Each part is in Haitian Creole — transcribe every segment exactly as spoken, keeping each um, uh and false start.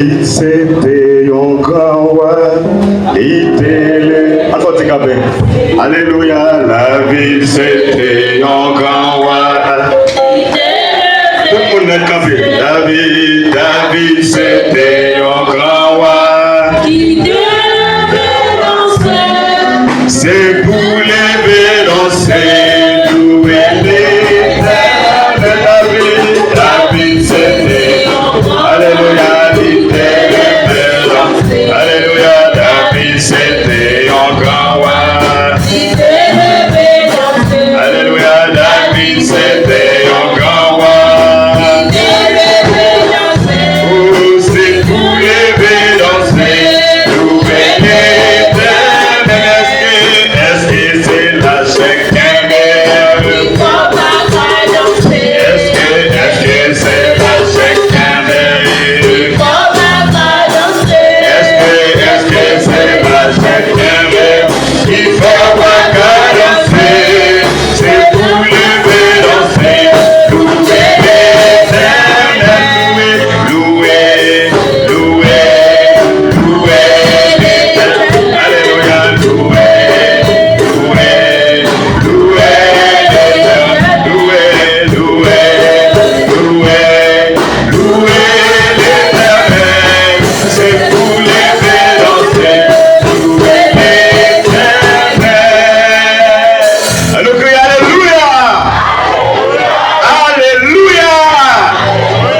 David se te yon gran wa, li te le. Ann fè yon ti kanpe. Alelouya, David se te yon gran wa. Tout moun nèt kanpe. David, David se te yon gran wa. Ki te leve danse. Se pou leve danse, louwe Letènèl. David, David se te yon gran wa. Alelouya, li te leve danse. Alelouya, David se te yon gran wa. Li te leve danse. Alelouya, David se te yon gran wa. Li te leve danse. O, se pou leve danse, louwe Letènèl. Èske, èske se lachè k kenbe? Èske, èske se lachè k kenbe? Èske, èske se lachè k kenbe? Ki fè w pa ka danse? Se pou leve danse, louwe Letènèl, louwe, louwe, louwe, louwe Letènèl. Alelouya, louwe, louwe, louwe Letènèl, louwe, louwe, louwe, louwe Letènèl. Se pou leve danse, louwe Letènèl. Ann nou kriye alelouya! Alelouya!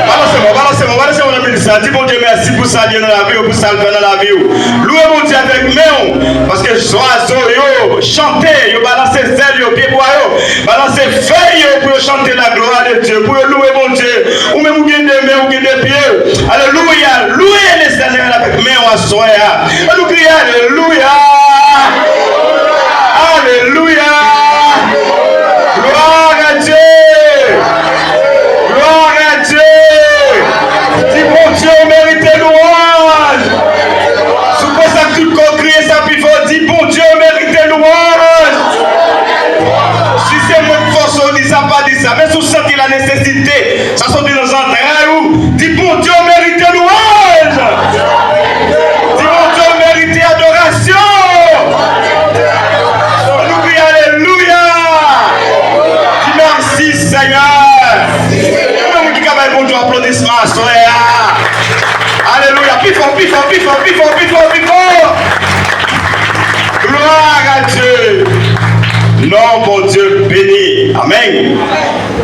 Balanse mwen, balanse mwen, balanse mwen nan mizik sa. Di Bondye mèsi pou sa l ye nan lavi w, pou sa l fè nan lavi w. Louwe Bondye avèk men w, paske zwazo yo chante, yo balanse zèl yo, pyebwa yo balanse fèy yo pou yo chante la gloire de Dieu, pou yo louwe Bondye. Ou menm ou gen de men, ou gen de pye. Alelouya! Louwe Letènèl avèk men w aswè a. Ann nou kriye alelouya! Alelouya! Gloire à Dieu! Gloire à Dieu! Di Bondye ou merite lwanj! Si w kwè sa, tout kò w kriye sa pi fò, di Bondye ou merite lwanj! Si se mwen k fòse w di sa, pa di sa. Men si w santi la nesesite, sa soti nan zantray ou, di Bondye ou merite lwanj! Di Bondye ou merite adorasyon! Ann nou kriye alelouya! Di mèsi Senyè! Konbyen moun ki ka bay Bondye aplodisman aswè a? Alelouya! Pi fò, pi fò, pi fò, pi fò, pi fò, pi fò! Gloire à Dieu! Non Bondye beni! Amèn!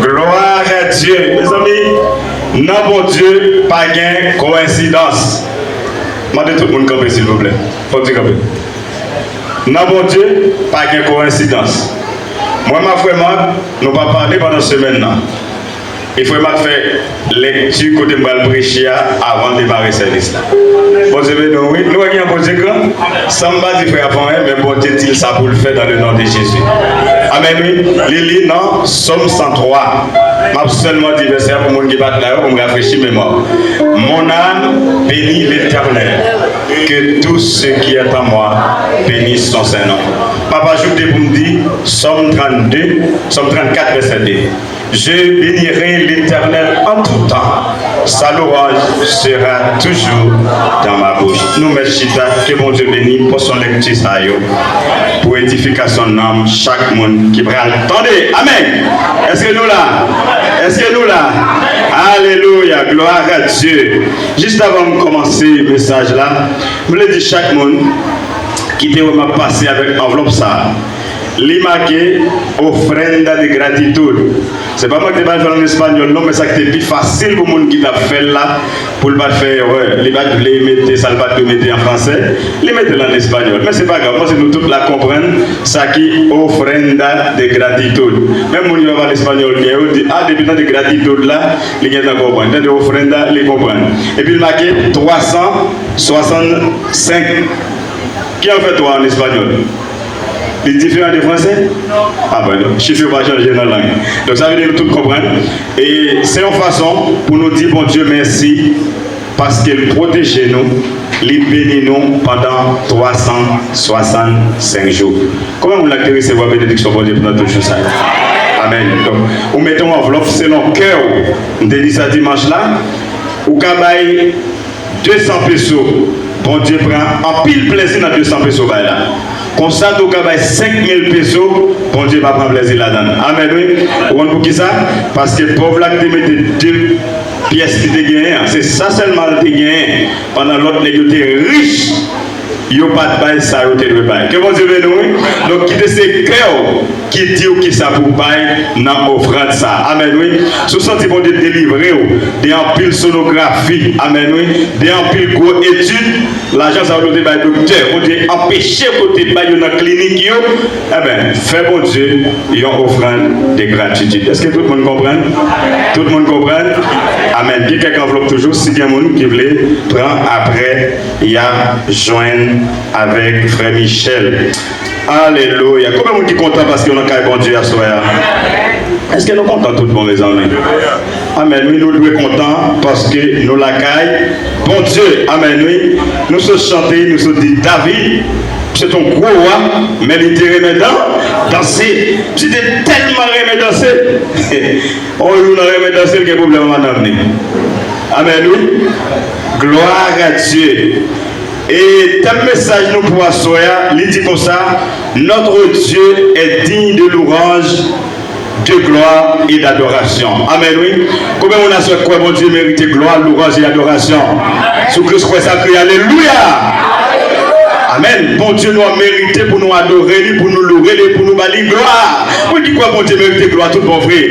Gloire à Dieu! Mezanmi, nan Bondye pa gen koyensidans. Mande tout moun kanpe silvouplè. Fò w di kanpe. Nan Bondye pa gen koyensidans. Mwen m ak frè Mak, nou pa pale pandan semèn nan. E frè Mak fè lekti kote m pral preche a avan l demare sèvis la. Bondye beni w, wi. Nou wè ki jan Bondye gran? San m pa di frè a fè anyen, men Bondye di l sa pou l fè dans le nom de Jésus. Amèn, wi. Li li nan Sòm san twa. M ap sèlman di vèsè a pou moun ki pa t la yo, pou m rafrechi memwa w. Mon âme, bénis l'Éternel, que tout ce qui est en moi bénisse son saint nom. M ap ajoute pou m di Sòm trannde, Sòm trannkat, vèsè de. Je bénirai l'Éternel en tout temps. Sa louanj sera toujou dans ma bouche. Nou mèt chita, ke Bondye beni pòsyon lekti sa yo pou edifikasyon nanm chak moun ki pral tande. Amèn. Èske nou la? Èske nou la? Alelouya, gloire à Dieu. Jis avan m kòmanse mesaj la, m vle di chak moun ki te wè m ap pase avèk anvlòp sa a, li make ofrenda de gratitud. Se pa mwen ki te pral fè l an espanyòl non, men sa ki te pi fasil pou moun ki t ap fè l la, pou l pa t fè erè. Li pa t vle mete sa l pa t dwe mete an fransè, li mete l an espanyòl. Men se pa grav, m panse nou tout la konprann sa ki ofrenda de gratitud. Menm moun ki pa pale espanyòl byen yo di, a, depi tande gratitud la, li gentan konprann. Tande ofrenda, li konprann. Epi l make twa san swasann senk. Ki an fè twa an espanyòl? Li diferan de fransè? A bon, chif yo pa chanje nan lang. Donk, sa vle di nou tout konprann. E se yon fason pou nou di Bondye mèsi paske l pwoteje nou, li beni nou pandan twa san swasann senk jou. Konbyen moun la ki te resevwa benediksyon Bondye pandan tout jou sa yo? Amèn. Donk, ou mete yon anvlòp selon kè w. M te di sa dimanch la. Ou ka bay de san peso, Bondye pran anpil plezi nan de san peso w bay la. Konsa tou, w ka bay senk mil peso, Bondye pa pran plezi ladan l. Amèn, wi. Ou konn poukisa? Paske pòv la ki te mete de pyès li te genyen an, se sa sèlman l te genyen, pandan lòt nèg yo te rich, yo pa t bay sa yo te dwe bay. Ke Bondye beni w, wi. Donk, kite se kè w ki di w kisa pou w bay nan ofrann sa a. Amèn, wi. Si w santi Bondye delivre w de anpil sonografi, amèn, wi, de anpil gwo etid, lajan sa yo te bay doktè, Bondye anpeche w te bay yo nan klinik yo, enben, fè Bondye yon ofrann de gratitid. Èske tout moun konprann? Tout moun konprann? Amèn. Gen kèk anvlòp toujou, si gen moun ki vle pran apre y a jwenn avèk frè Michel. Alelouya. Konbyen moun ki kontan paske yo nan kay Bondye aswè a? Èske nou kontan tout bon, mezanmi? Amèn. Wi, nou dwe kontan paske nou lakay Bondye. Amèn, wi. Nou sot chante, nou sot di David, se t on gwo wa, men li te renmen dan, danse. Li te tèlman renmen danse. On jou nan renmen danse, l gen pwoblèm ak madanm li. Amèn, wi. Gloire à Dieu. E tèm mesaj nou pou aswè a, li di konsa, Notre Dieu est digne de louange, de gloire et d'adoration. Amèn, wi. Konbyen moun aswè kwè Bondye merite glwa, louwanj e adorasyon? Si w Kris kwè sa, kriye alelouya! Amèn. Bondye nou an merite pou nou adore li, pou nou louwe li, pou nou ba li glwa. Moun ki kwè Bondye merite glwa tout bon vre.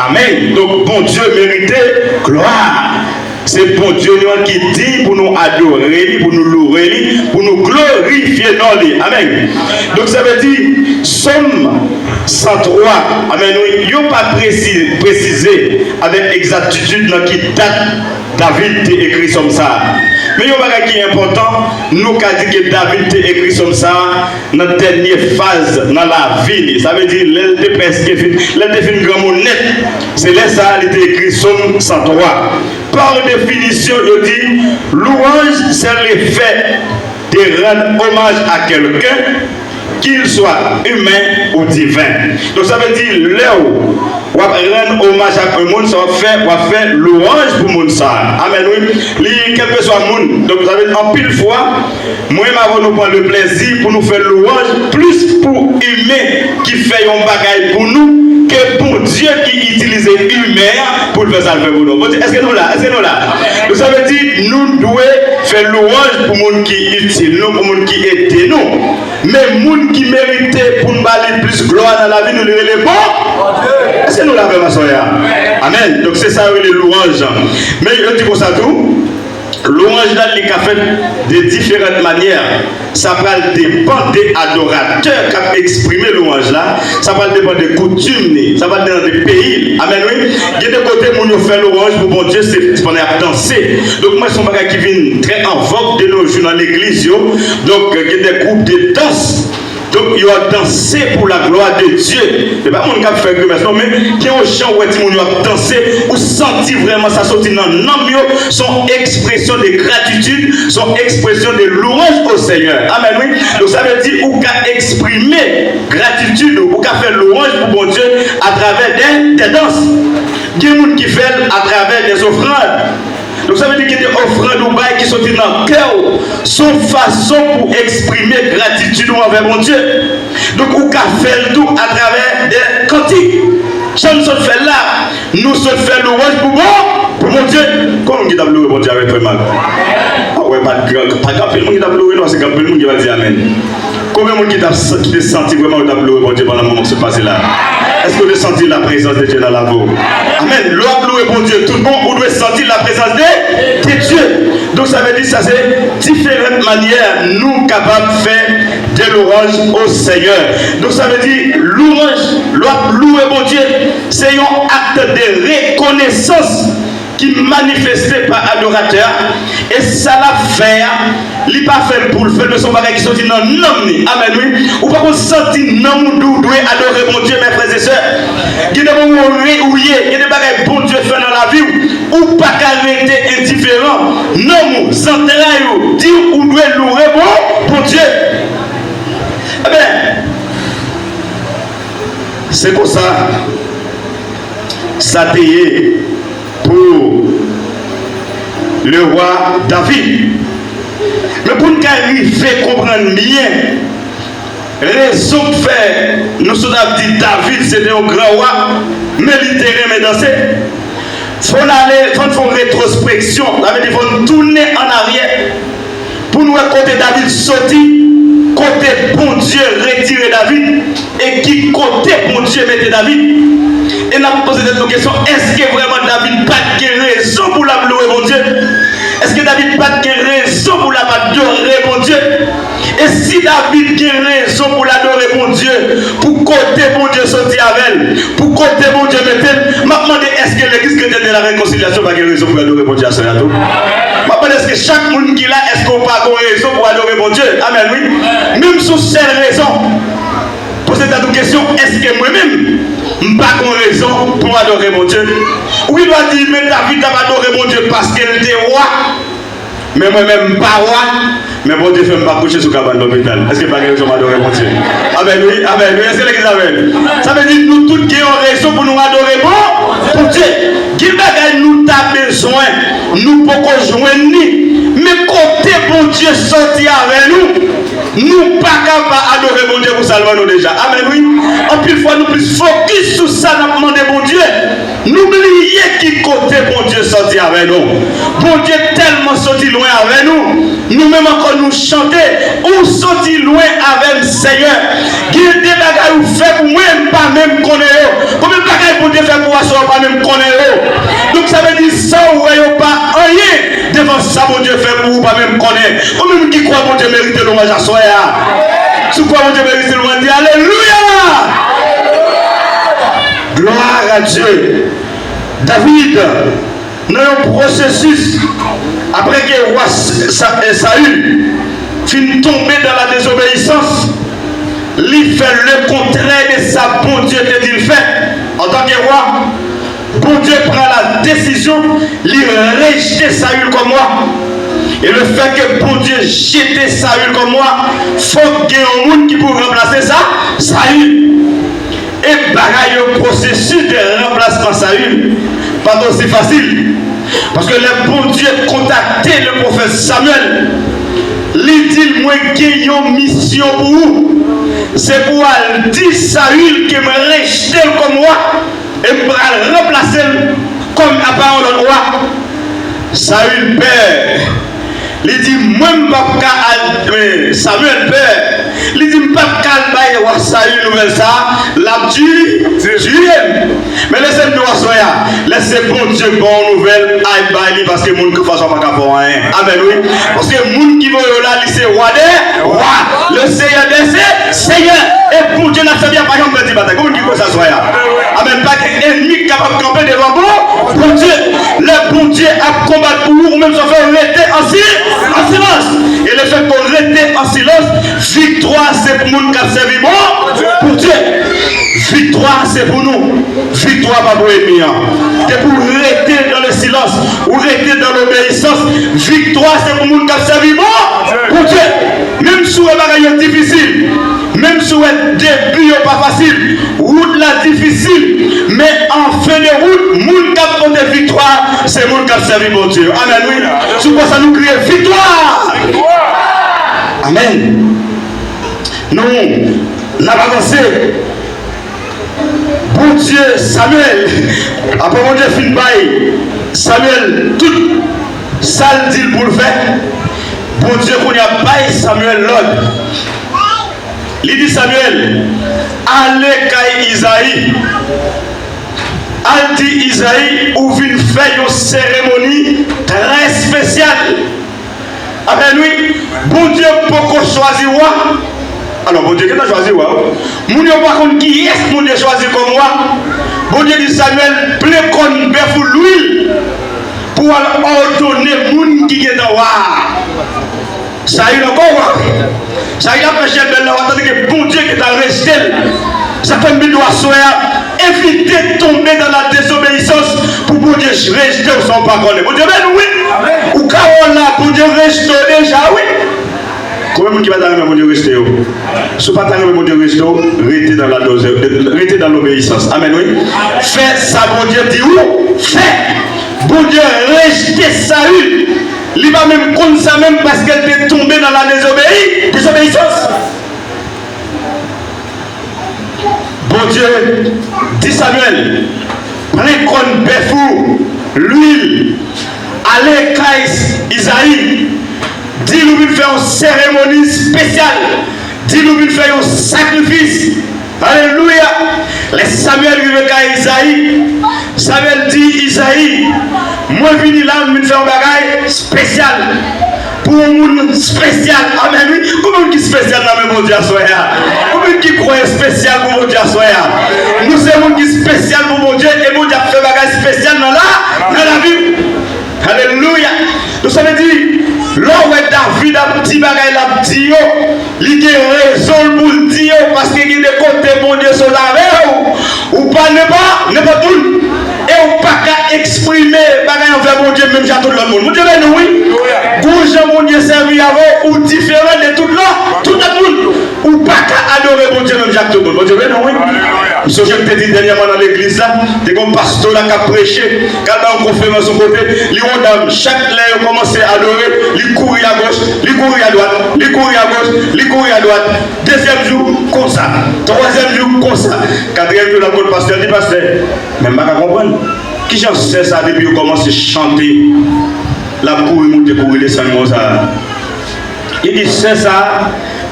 Amèn. Donk, Bondye merite glwa. Se Bondye nou an ki diy pou nou adore li, pou nou louwe li, pou nou glorifye non li. Amèn. Donk, sa vle di, Sòm san twa, amèn, wi, yo pa presi-, presize avèk egzaktitid nan ki dat David te ekri sòm sa a. Men yon bagay ki enpòtan, nou ka di ke David te ekri sòm sa a nan dènye faz nan lavi li. Sa vle di, lè l te prèske fin, lè l te fin granmoun nèt, se lè sa a li te ekri Sòm san twa. Pa definisyon, yo di, louange, c'est le fait de rendre hommage à quelqu'un, qu'il soit humain ou divin. Donk, sa vle di, lè w, w ap rann omaj ak yon moun, sa w ap fè, w ap fè louwanj pou moun sa a. Amèn, wi. Li, kèlkeswa moun. Donk, sa vle di, anpil fwa, mwen menm avè w, nou pran le plèzi pou nou fè louwanj plis pou imen ki fè yon bagay pou nou ke Bondye ki itilize imen an pou l fè sa l fè pou nou. Bondye, èske nou la? Èske nou la? Donk, sa vle di, nou dwe fè louwanj pou moun ki itil nou, pou moun ki ede nou. Men moun ki merite pou n ba li plis glwa nan lavi nou, li rele Bon-, èske nou la avè m aswè a? Amèn. Donk, se sa yo rele louwanj. Men yo di konsa tou, louwanj la, li ka fèt de diferan manyè. Sa pral depann de adoratè k ap eksprime louwanj la. Sa pral depann de koutim li. Sa pral depann de peyi l. Amèn, wi. Gen de kote moun yo fè louwanj pou Bondye, se pandan y ap danse. Donk, mwen, se yon bagay ki vin trè an vòg de nos jours nan legliz yo. Donk, gen de gwoup de dans. Donk, yo ap danse pour la gloire de Dieu. Se pa moun k ap fè grimas, non, men gen yon jan ou wè timoun yo ap danse, ou santi vrèman sa soti nan nanm yo, se yon ekspresyon de gratitid, se yon ekspresyon de louanj au Seigneur. Amèn, wi. Donk, sa vle di, ou ka eksprime gratitid ou, ou ka fè louwanj pou Bondye atravè de, de dans. Gen moun ki fè l atravè de ofrann. Donk, sa vle di gen de ofrann ou bay ki soti nan kè w. Se yon fason pou eksprime gratitid ou anvè Bondye. Donk, ou ka fè l tou atravè de kantik. Jan n sot fè l la, nou sot fè louwanj pou Bon, pou Bondye. Konbyen moun ki t ap louwe Bondye avèk frè Marc? A, wè, pa t gran, pa t anpil moun ki t ap louwe, non, se gen anpil moun ki va di amèn. Konbyen moun ki t ap sa-, ki te santi vrèman yo t ap louwe Bondye pandan moman k sot pase la? Èske w te santi la prezans de Dye nan lavi w? Amèn. Lè w ap louwe Bondye tout bon, ou dwe santi la prezans de, de Dye. Donk, sa vle di sa se diferan manyè nou kapab fè de louanj o Senyè. Donk, sa vle di louanj, lè w ap louwe Bondye, se yon ak de rekonesans ki manifeste pa adoratè a, e sa l ap fè a, li pa fè l pou l fè l, men se yon bagay ki soti nan nanm li. Amèn, wi. Ou pa konn santi nanm ou di w dwe adore Bondye, mes frères et sœurs. Gen de moman ou re-, ou ye, gen de bagay Bondye fè nan lavi w, ou pa ka rete endiferan. Nanm ou, zantray ou, di w ou dwe louwe Bon, Bondye. Ebyen, se konsa sa te ye pou Le roi David. Men pou n ka rive konprann byen rezon k fè nou sot ap di David se te yon gran wa, men li te renmen danse. Fò n ale, fò n fè yon retwospeksyon, sa vle di fò n tounen ann aryè pou n wè kote David soti, kote Bondye retire David, e ki kote Bondye mete David. E n ap poze tèt nou kesyon, èske vrèman David pa t gen rezon pou l ap lwe Bondye? Èske David pa t gen rezon pou l ap adore Bondye? E si David gen rezon pou l adore Bondye, pou kote Bondye soti avè l, pou kote Bondye mete l, m ap mande, èske legliz kretyèn de la rekonsilyasyon pa gen rezon pou adore Bondye aswè a tou? M ap mande, èske chak moun ki la, èske w pa gen rezon pou adore Bondye? Amèn, wi. Menm sou sèl rezon. Poze tèt ou kesyon, èske mwen menm, m pa gen rezon pou m adore Bondye? Ou gen dwa di, men David t ap adore Bondye paske l te wa. Men mwen menm, m pa wa, men Bondye fè m pa kouche sou kabann lopital. Èske m pa gen rezon m adore Bondye? Amèn, wi, amèn, wi. Èske legliz avè m? Sa vle di nou tout gen yon rezon pou nou adore Bon-, Bondye. Gen bagay nou ta bezwen, nou poko jwenn li. Men kote Bondye soti avè nou, nou pa ka pa adore Bondye pou sa l ban nou deja. Amèn, wi. Anpil fwa, nou plis fokis sou sa n ap mande Bondye. Nou bliye ki kote Bondye soti avè nou. Bondye tèlman soti lwen avè nou. Nou menm ankò nou chante, ou soti lwen avè m, Senyè. Gen de bagay ou fè pou mwen, m pa menm konnen yo. Konbyen bagay Bondye fè pou ou aswè a, ou pa menm konnen yo. Donk, sa vle di, sa ou wè yo pa anyen devan sa Bondye fè pou ou, ou pa menm konnen. Konbyen moun ki kwè Bondye merite lwanj aswè a? Si w kwè Bondye merite lwanj, di alelouya! Gloire à Dieu. David, nan yon pwosesis, apre ke wa Sa-, Sa-, Saül fin tonbe dans la désobéissance, li fè lekontrè de sa Bondye te di l fè. Antanke wa, Bondye pran la desizyon, li rejte Saül kòm wa. E le fè ke Bondye jete Saül kòm wa, fòk gen yon moun ki pou ranplase sa, Saül. E bagay yo, pwosesis de ranplasman Saül pa t osi fasil. Paske lè Bondye kontakte le pwofèt Samyèl, li di l, mwen gen yon misyon pou ou. Se pou w al di Saül ke m rejte l kòm wa, e m pral ranplase l kòm apa yon lòt wa. Saül pè. Li di, mwen m p ap ka al, men Samyèl pè. Li di, m p ap ka al bay wa Saül nouvèl sa a, l ap ti-, tiye m. Men lese m di w aswè a, lè se Bondye k ba w nouvèl, al bay li, paske moun k anfas ou a pa ka fè w anyen. Amèn, wi. Paske moun ki voye w la, li se wa dè wa, le Seyè dè se-, seyè. E Bondye n ap sèvi a pa janm pèdi batay. Konbyen moun ki kwè sa aswè a? Amèn. Pa gen ènmi k kapab kanpe devan Bon-, Bondye. Lè Bondye ap konbat pou ou, ou menm sa w fè, rete an si-, an silans. E lefètke w rete an silans, viktwa se pou moun k ap sèvi Bon-, Bondye. Viktwa se pou nou. Viktwa pa pou ènmi an. Depi w rete dans le silence, ou rete dans l'obéissance, viktwa se pou moun k ap sèvi Bon-, Bondye. Menm si w wè bagay yo difisil, menm si w wè debi yo pa fasil, wout la difisil, men an fen de wout, moun k ap pote viktwa, se moun k ap sèvi Bondye. Amèn, wi. Si w kwè sa, nou kriye, viktwa! Amèn. Nou, n ap avanse. Bondye, Samyèl, apre Bondye fin bay Samyèl tout sa l di l pou l fè, Bondye kounye a bay Samyèl lòd. Li di Samyèl, ale kay Izayi. Al di Izayi, ou vin fè yon seremoni trè espesyal. Amèn, wi. Bondye poko chwazi wa. Alò, Bondye gentan chwazi wa, wi. Moun yo pa konn kiyès Bondye chwazi kòm wa. Bondye di Samyèl, plen kòn bèf ou lwil pou w al òdone moun ki gentan wa a. Sayil ankò wa. Sayil ap fè chèlbèl la, w ap tande ke Bondye gentan rejte l. Sa fè m vin di w aswè a, evite tonbe dans la désobéissance pou Bondye rejte w san w pa konnen. Bondye beni w, wi. Ou ka wè w la, Bondye rejte w deja, wi. Konbyen moun ki pa ta renmen Bondye rejte yo? Si w pa ta renmen Bondye rejte w, rete dans la doze-, rete dans l'obéissance. Amèn, wi. Fè sa Bondye di w fè. Bondye rejte Sayil. Li pa menm konn sa menm paske l te tonbe nan la dezobeyi, dezobeyisans. Bondye di Samyèl, pran kòn bèf ou, lwil, ale kay Izayi, di l ou vin fè yon seremoni espesyal, di l ou vin fè yon sakrifis. Alelouya! Lè Samyèl rive kay Izayi, Samyèl di Izayi, mwen vini la, m vin fè yon bagay espesyal. Pou yon moun espesyal. Amèn, wi. Konbyen moun ki espesyal nan men Bondye aswè a? Konbyen moun ki kwè espesyal pou Bondye aswè a? Nou se moun ki espesyal pou Bondye, e Bondye ap fè bagay espesyal nan la, nan lavi w. Alelouya. Donk, sa vle di, lè w wè David ap di bagay l ap di yo, li gen rezon l pou l di yo, paske gen de kote Bondye sot avè w. Ou pa nenpò-, nenpòt moun. E ou pa ka eksprime bagay anvè Bondye menm jan ak tout lòt moun. Bondye beni w, wi. Gon jan Bondye sèvi avè w, ou diferan de tout lòt, tout lòt moun. Ou pa ka adore Bondye menm jan ak tout moun. Bondye beni w, wi. M sonje m te di dènyèman nan legliz la, te gon pastè la k ap preche, k al bay yon konferans yon kote, li wè yon dam, chak lè yo kòmanse adore, li kouri agoch, li kouri adwat, li kouri agoch, li kouri adwat. Dezyèm jou, konsa. Twazyèm jou, konsa. Katriyèm jou, l ap kot pastè, li di, pastè, men m pa ka konprann. Kijan sè sa, depi yo kòmanse chante, l ap kouri moute, kouri desann konsa? Li di, sè sa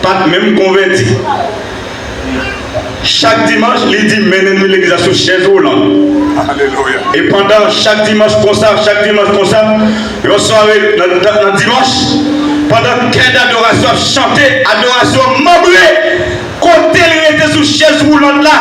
pa t menm konvèti. Chak dimanch, li di, mennen nou legliz la sou chèz woulan. Alelouya. E pandan chak dimanch konsa, chak dimanch konsa, yon sware nan, nan, nan dimanch, pandan kè dadorasyon ap chante, adorasyon an manbre, kote l rete sou chèz woulant la,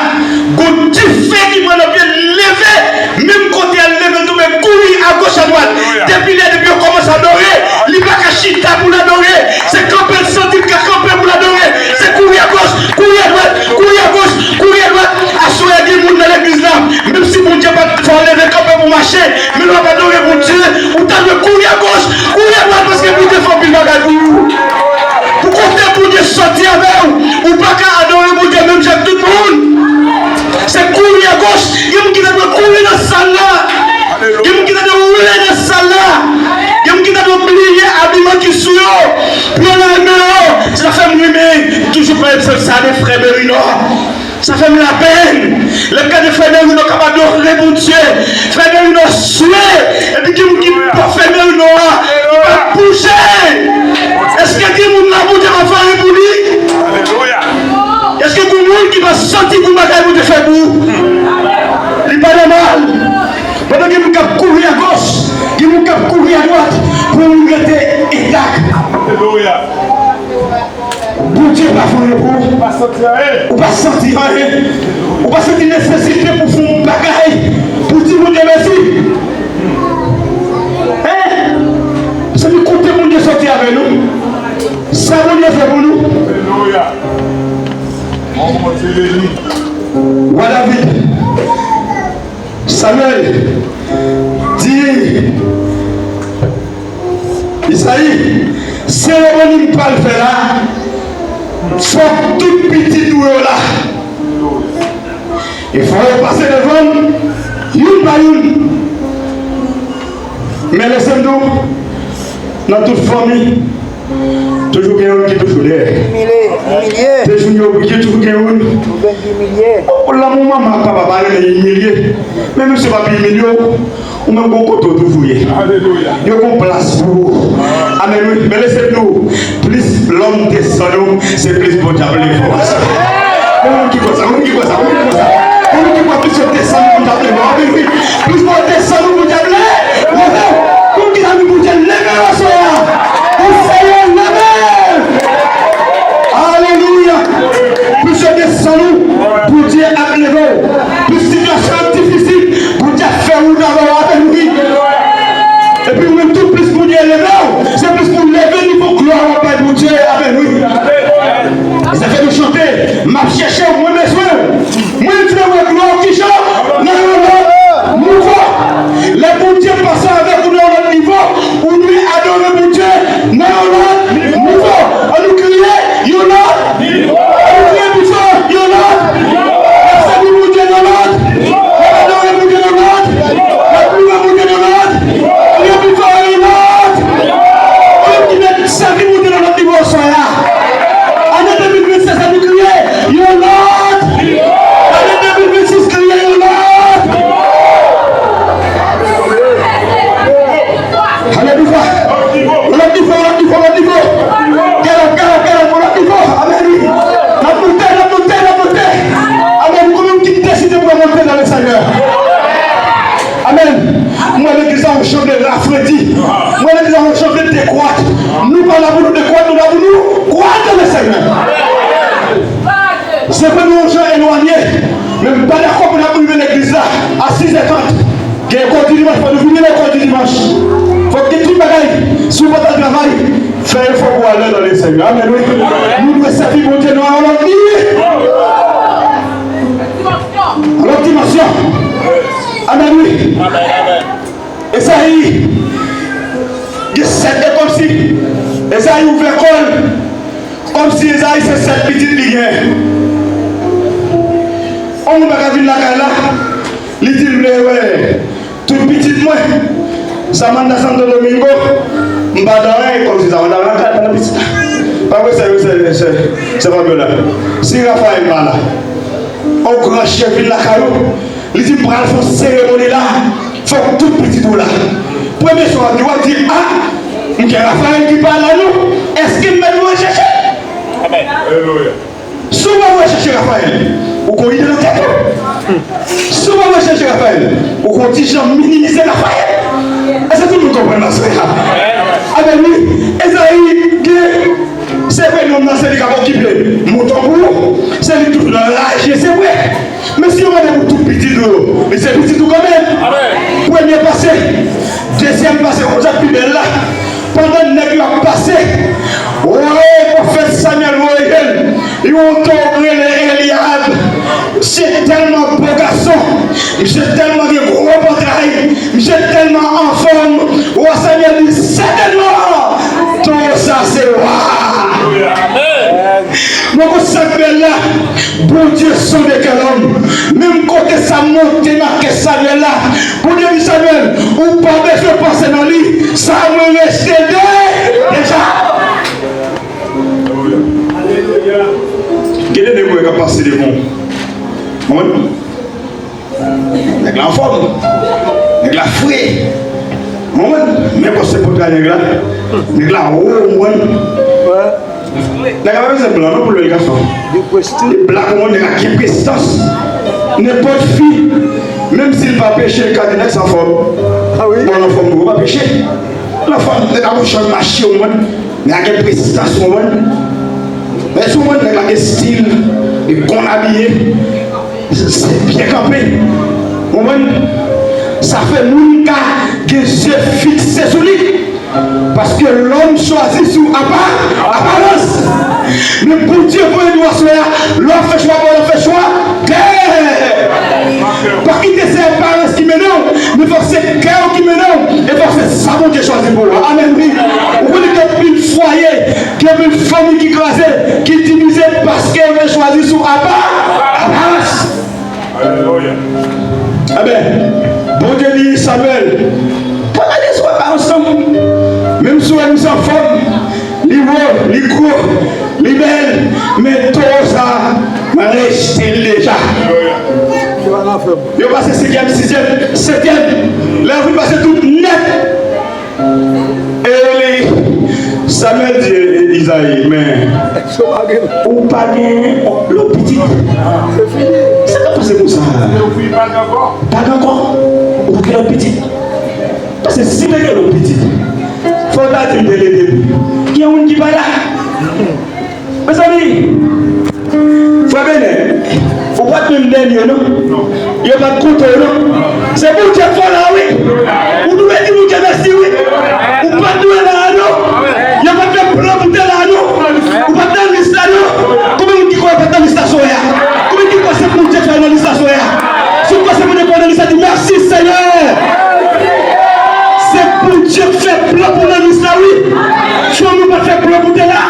gon dife ki pran nan pye l leve, menm kote a l leve l tonbe kouri agoch adwat. Depi lè, depi yo kòmanse adore, li pa ka chita pou l adore. Se kanpe l santi l ka kanpe pou l adore. Se kouri agoch, kouri adwat, kouri agoch, kouri adwat. Aswè a gen moun nan legliz la, menm si Bondye pa t fè w leve kanpe pou mache, men lè w ap adore Bondye, ou ta dwe kouri agoch, kouri adwat, paske Bondye fè anpil bagay pou ou. Pou kote Bondye soti avè w, ou pa ka adore Bondye menm jan ak tout moun. Se kouri agoch, gen moun ki ta dwe kouri nan sal la. Gen moun ki ta dwe woule nan sal la. Gen moun ki ta dwe bliye abiman ki sou yo. Pou yo lave men yo. Se sa fè m renmen toujou pale psòm sa de frè Merino. Sa fè m lapenn. Lè m gade frè Merino k ap adore Bondye. Frè Merino swe. Epi gen moun ki pran frè Merino a, li pa bouje. Èske gen moun la Bondye pa fè anyen pou li? Alelouya. Èske gen moun ki pa santi gon bagay Bondye fè pou ou? Li pa nòmal. Pandan gen moun k ap kouri agoch, gen moun k ap kouri adwat, pou ou rete entak. Alelouya. Bondye pa fè anyen pou ou. Ou pa santi anyen. Ou pa santi anyen. Ou pa santi nesesite pou fè yon bagay pou di Bondye mèsi. Hein? Se li kote Bondye soti avè nou. Sa Bondye fè pou nou. Alelouya. Wa David. Samyèl di Izayi, seremoni m pral fè la, fòk tout pitit ou yo la. E fò yo pase devan m, youn pa youn. Men lese m di w, nan tout fanmi, toujou gen youn ki toujou dèyè. Imilye, imilye. Te jwenn yo, toujou gen youn. Ou vin imilye. O, lanmou manman ak papa pa renmen imilye. Men mesye p ap imilye w. Ou menm gon kote w toujou ye. Alelouya. Yo gon plas pou ou. Amèn, wi. Men lese m di w, plis lòm desann ou, se plis Bondye ap leve w. Gon moun ki kwè sa, gon moun ki kwè sa, gon moun ki kwè sa. Gon moun ki kwè plis yo desann ou, Bondye ap leve w. Amèn, wi. Plis yo desann ou, Bondye ap leve w. Gon moun ki ta di Bondye leve w aswè a. Di Senyè leve. Alelouya. Plis yo desann ou, Bondye ap leve w. Plis sitiyasyon an difisil, Bondye ap fè wout avè w. Amèn, wi. Epi ou menm tou, plis Bondye leve w, se plis pou leve nivo glwa w ap bay Bondye. Amèn, wi. E sa fè nou chante, m ap chèche w, mwen bezwen w. Mwen vle wè glwa w kijan? Nan yon lòt nivo. Lè Bondye pase avèk ou, pa la pou nou dekwòt, nou la pou nou kwòt, mesye. Se vre nou yon jan elwanye, men m pa dakò pou n ap rive legliz la a sizè trant. Gen lekòl di dimanch, fò nou vini lekòl di dimanch. Fòk gen tout bagay. Si w pa t al travay, fè efò pou w al nan legliz, Senyè. Amèn, wi. Nou dwe sèvi Bondye nan yon lòt nivo. Yon lòt dimansyon. Amèn, wi. Ezayi gen sèt, e kòmsi Ezayi ouvè kò l, kòmsi Ezayi se sèt pitit li gen. Yon moun pa ka vin lakay la, li di l vle wè tout pitit mwen. Samantha Santo Domingo, m pa nan anyen, kòmsi Samantha pa nan kay, pa nan pitit la. Pa vre, se, se, se, se Fabiola. Si Rafael pa la, yon gran chèf vin lakay ou, li di, "M pral fè yon seremoni la, fòk tout pitit ou la." Premye swa w ap di, w ap di, "A, m gen Rafael ki pa la non, èske m mèt voye chèche l?" Amèn. Alelouya. Si w pa voye chèche Rafael, ou gon ide nan tèt ou. Si w pa voye chèche Rafael, ou gon ti jan minimize Rafael. Èske tout moun konprann sa? Amèn, wi. Ezayi gen, se vre, nonm nan se li k ap okipe mouton pou ou, se li k toujou nan raje, se vre. Men si yo mande pou tout pitit ou yo, li se pitit ou kanmenm. Amèn. Premye pase, dezyèm pase, konsa k pi bèl la. Pandan nèg yo ap pase, woy, pwofèt Samyèl voye l, yon tonm rele Elyab. Misye tèlman bo gason, misye tèlman gen gwo pòtray, misye tèlman anfòm. Wa Samyèl di, sètènman, towo sa se wa. Amèn. Mwen konn sa k bèl la, Bondye sonde kè lòm. Menm kote sa monte nan kè Samyèl la, Bondye di Samyèl, ou pa bezwen panse nan li, sa mwen rejte de, deja. Gen de nèg ou wè k ap pase devan w. Konprann? Nèg la anfòm. Nèg la fre. Ou konprann? Men kòs se pòtray nèg la. Nèg la wo, ou konprann? Nèg la pa bezwen blan non pou l bèl gason. Li blak, ou konprann, nèg la gen prezans. Nenpòt fi, menm si l pa peche, l ka di nèg sa anfòm. Bon, l anfòm tou, ou pa peche. L anfòm, nèg la gon jan l mache, ou konprann? Nèg la gen prezans, ou konprann? Men si w konn nèg la gen stil, li konn abiye, se byen kanpe. Ou konprann? Sa fè moun ka gen zye fikse sou li. Paske lòm chwazi sou apa-, aparans. Men Bondye voye nou aswè a, lè w ap fè chwa, pa w ap fè chwa klè. Pa kite se aparans ki mennen w, men fòk se kè w ki mennen w, e fòk se sa Bondye chwazi pou ou a. Amèn, wi. Ou konnen gen anpil fwaye, gen anpil fanmi ki kraze, ki divize paske yo te chwazi sou apa-, aparans. Alelouya. Amèn. Bondye di Samyèl, pa gade sou aparans non. Menm si w wè misye anfòm, li wo, li gwo, li bèl, men towo sa, mwen rejte l deja. Yo pase senkyèm, sizyèm, setyèm. Lè yo fin pase tout nèt, e li, Samyèl di Izayi, men ou pa gen lòt pitit. Sa k ap pase konsa? Pa gen ankò. Ou pa gen lòt pitit. Paske si te gen lòt pitit, fò w ta di m te rete pou. Gen youn ki pa la. Mezanmi, frè Benè, ou pa t menm dènye non. Yo pa t konte w non. Se Bondye k fè w la wi. Ou dwe di Bondye mèsi wi. Ou pa t dwe la a non. Yo pa t fè plan pou w te la a non. Ou pa t nan lis la non. Konbyen moun ki kwè yo pa t nan lis la sou a? Konbyen ki kwè se Bondye k fè yo nan lis la sou a? Si w kwè se Bondye k fè yo nan lis la, di mèsi Senyè. Se Bondye k fè plan pou w nan lis la wi. Fanmi w pa t fè plan pou w te la.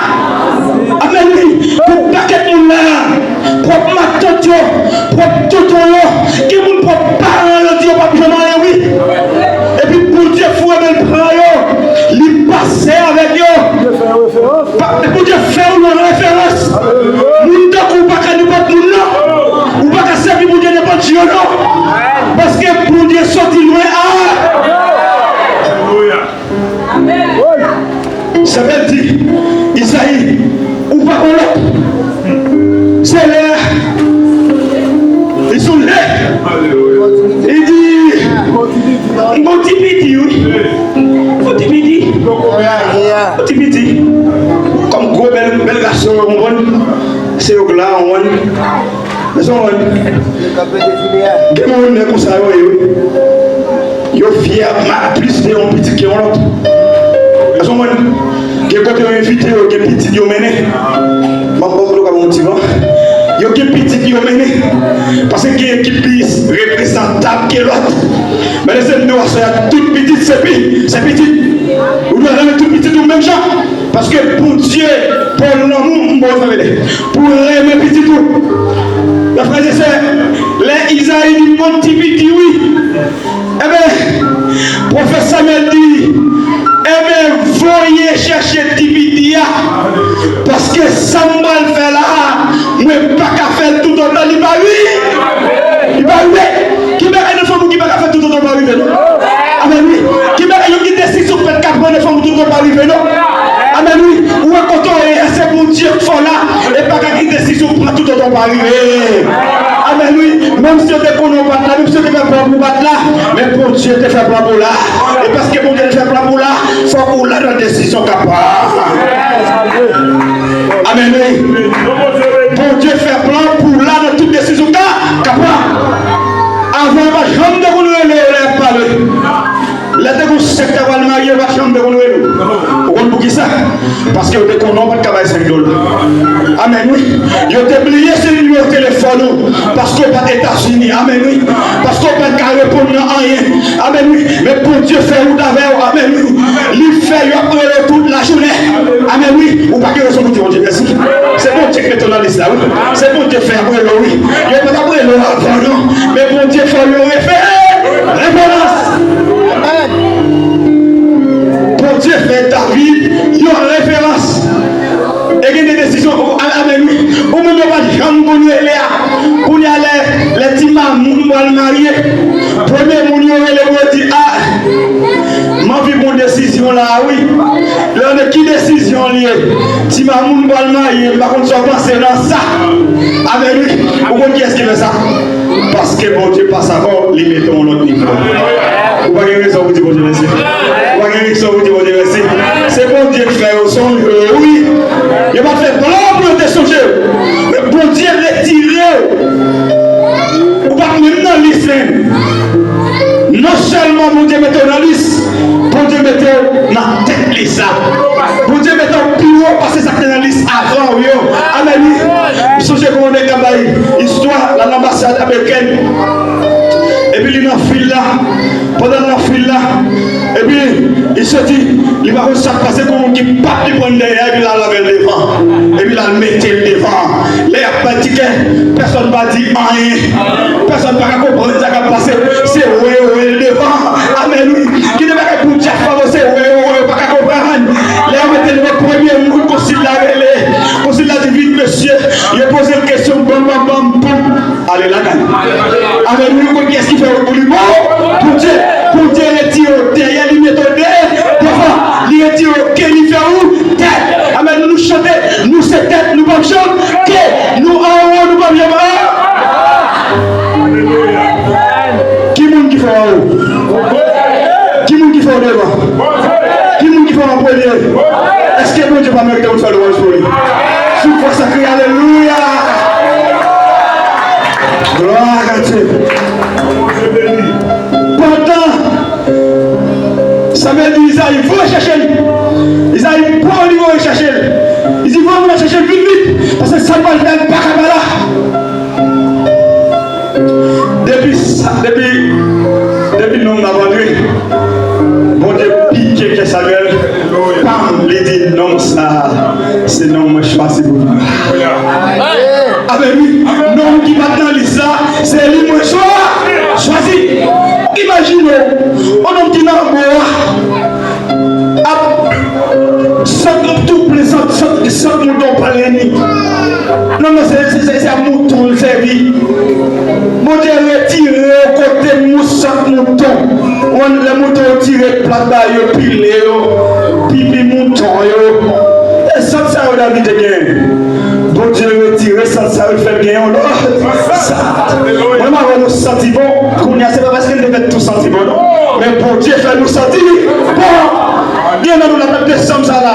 Amèn wi. Pou pakèt moun la, pwòp matant yo, pwòp tonton yo, gen moun pwòp paran yo di yo p ap janm anyen wi. Epi Bondye foure men l pran yo, li pase avèk yo. Pa, Bondye fè w yon referans. Moun tankou w pa ka nenpòt moun non. Ou pa ka sèvi Bondye nenpòt jan non. Paske Bondye soti lwen a. Alelouya. Samyèl di Izayi, ou pa gon lòt. Se lè a. Li sonje. Li di, m gon ti piti wi. Gon ti piti. Ti piti. Kòm gwo bèl, bèl gason, ou konprann? Se yo k la, ou konprann? Èske w konprann? Gen moun nèg konsa yo ye, wi. Yo fyè ma-, plis de yon pitit ke yon lòt. Èske w konprann? Gen kote yo envite yo, gen pitit yo mennen. M ap ba w dlo ka ba w ti van. Yo gen pitit yo mennen. Paske gen ki plis reprezantab ke lòt. Men lè se nou aswè a, tout pitit se pi-, se pitit. Ou dwe renmen tout pitit ou menm jan. Paske Bondye, pou lanmou, m bon zanmi, pou renmen pitit ou. Mes frères et sœurs, lè Izayi di bon ti piti, wi. Enben, pwofèt Samyèl di, enben, voye chèche ti piti a, paske sa m pral fè la a, mwen pa ka fè l toutotan li pa ri-, li pa rive. Ki bagay nan fanmi w ki pa ka fè toutotan li pa rive, non? Amèn, wi. Ki bagay yo ki desizyon w pèt ka pran nan fanmi w toutotan li pa rive, non? Amèn, wi. Ou wè kote w ye a, se Bondye k fè w la, e pa ka gen desizyon w pran toutotan li pa rive. Amèn, wi. Menm si yo te konnen w pa t la, menm si yo te fè plan pou w pa t la, men Bondye te fè plan pou w la. E paske Bondye te fè plan pou w la, fòk ou la nan desizyon k ap pran. Amèn, wi. Bondye fè plan pou w la nan tout desizyon k ap pran. Avan, yo pa t janm te konn rele w lè y ap pale. Lè te gon sèk ta pral marye, yo pa t janm te konn rele w. Ou konn poukisa? Paske yo te konnen w pa t ka bay senk dola. Amèn, wi. Yo te bliye se nimewo telefòn ou. Paske w pa t Etazini. Amèn, wi. Paske w pa t ka reponn nan anyen. Amèn, wi. Men Bondye fè wout avè w. Amèn, wi. Li fè yo ap rele w tout lajounen. Amèn, wi. Ou pa gen rezon pou di Bondye mèsi. Se Bondye ki mete w nan lis la, wi. Se Bondye fè y ap rele w, wi. Yo pa t ap rele w avan, non. Men Bondye fè yo refe-, referans. Bondye fè David yon referans. E gen de desizyon, a-, amèn, wi. Ou menm yo pa t janm konn rele a. Kounye a lè, lè ti mamoun pral marye, premye moun yo rele pou yo di, a, m anvi pran desizyon la, wi. Lè yo di ki desizyon l ye, ti mamoun pral marye, m pa konn sa w panse nan sa. Amèn, wi. Ou konn kiyès ki fè sa? Paske Bondye pase avè w, li mete w yon lòt nivo. Ou pa gen rezon pou di Bondye mèsi. Ou pa gen rezon pou di Bondye mèsi. Se Bondye k fè yo sonje w, wi. Yo pa t fè plan pou yo te sonje w. Men Bondye retire w. Ou pa t menm nan lis menm. Non sèlman Bondye mete w nan lis, Bondye mete w nan tèt lis la. Bondye mete w pi wo pase sa k te nan lis avan w yo. Amèn, wi. M sonje gon nèg k ap bay istwa la nan anbasad amerikèn. Epi li nan fil la. Pandan l nan fil la, epi li soti, li pa konn sa k pase, gon moun ki bat li pran l dèyè, epi l al avè l devan. Epi l al mete l devan. Lè y ap bay tikè, pèsonn pa di anyen. Pèsonn pa ka konprann sa k ap pase. Se wè yo wè l devan. Amèn, wi. Gen de bagay Bondye ap fè, se wè yo wè, yo pa ka konprann. Lè yo mete l nan premye moun, konsil la rele. Konsil la di, vit, mesye. Yo poze l kesyon, banm, banm, banm, banm. Ale lakay. Amèn, wi, ou konn kiyès ki fè wout pou li? Bon, Bondye. Bondye retire w dèyè, li mete w de-, devan. Li retire w ke, li fè ou tèt. Amèn, nou chante, nou se tèt, nou p ap janm ke, nou anwo, nou p ap janm an. Ki moun ki fè w anwo? Ki moun ki fè w devan? Ki moun ki fè w an premye? Èske Bondye pa merite pou n fè lwanj pou li? Si w kwè sa, kriye alelouya! Glwa a Dye! Pandan Samyèl di Izayi, voye chèche l. Izayi pran li voye chèche l. Li di, voye moun nan chèche l vit, vit, paske sa l pral fè a, li pa ka pa la. Depi sa, depi, depi nonm nan antre, Bondye pike kè Samyèl, pam, li di, nonm sa a, se nonm mwen chwazi pou viv. Amèn, wi. Nonm ki pa t nan lis la, se li mwen chwa-, chwazi. Imajine w, yon nonm ki nan bò a, ap sant tou plen sant, sant, sant mouton plen li. Non, non, se, se, se, se ap mouton l sèvi. Bondye retire w kote mous sant mouton. Ou konn lè mouton yo tire plat ba yo, pile yo, pipi mouton yo. E sant sa yo David te genyen. Bondye retire sant sa yo, l fè l gen yon lòt sant. Mwen, m a wè nou santi bon. Kounye a, se pa paske n te fè tou santi bon, non. Men Bondye fè nou santi bon. Gen nan nou la, nan desanm sa la,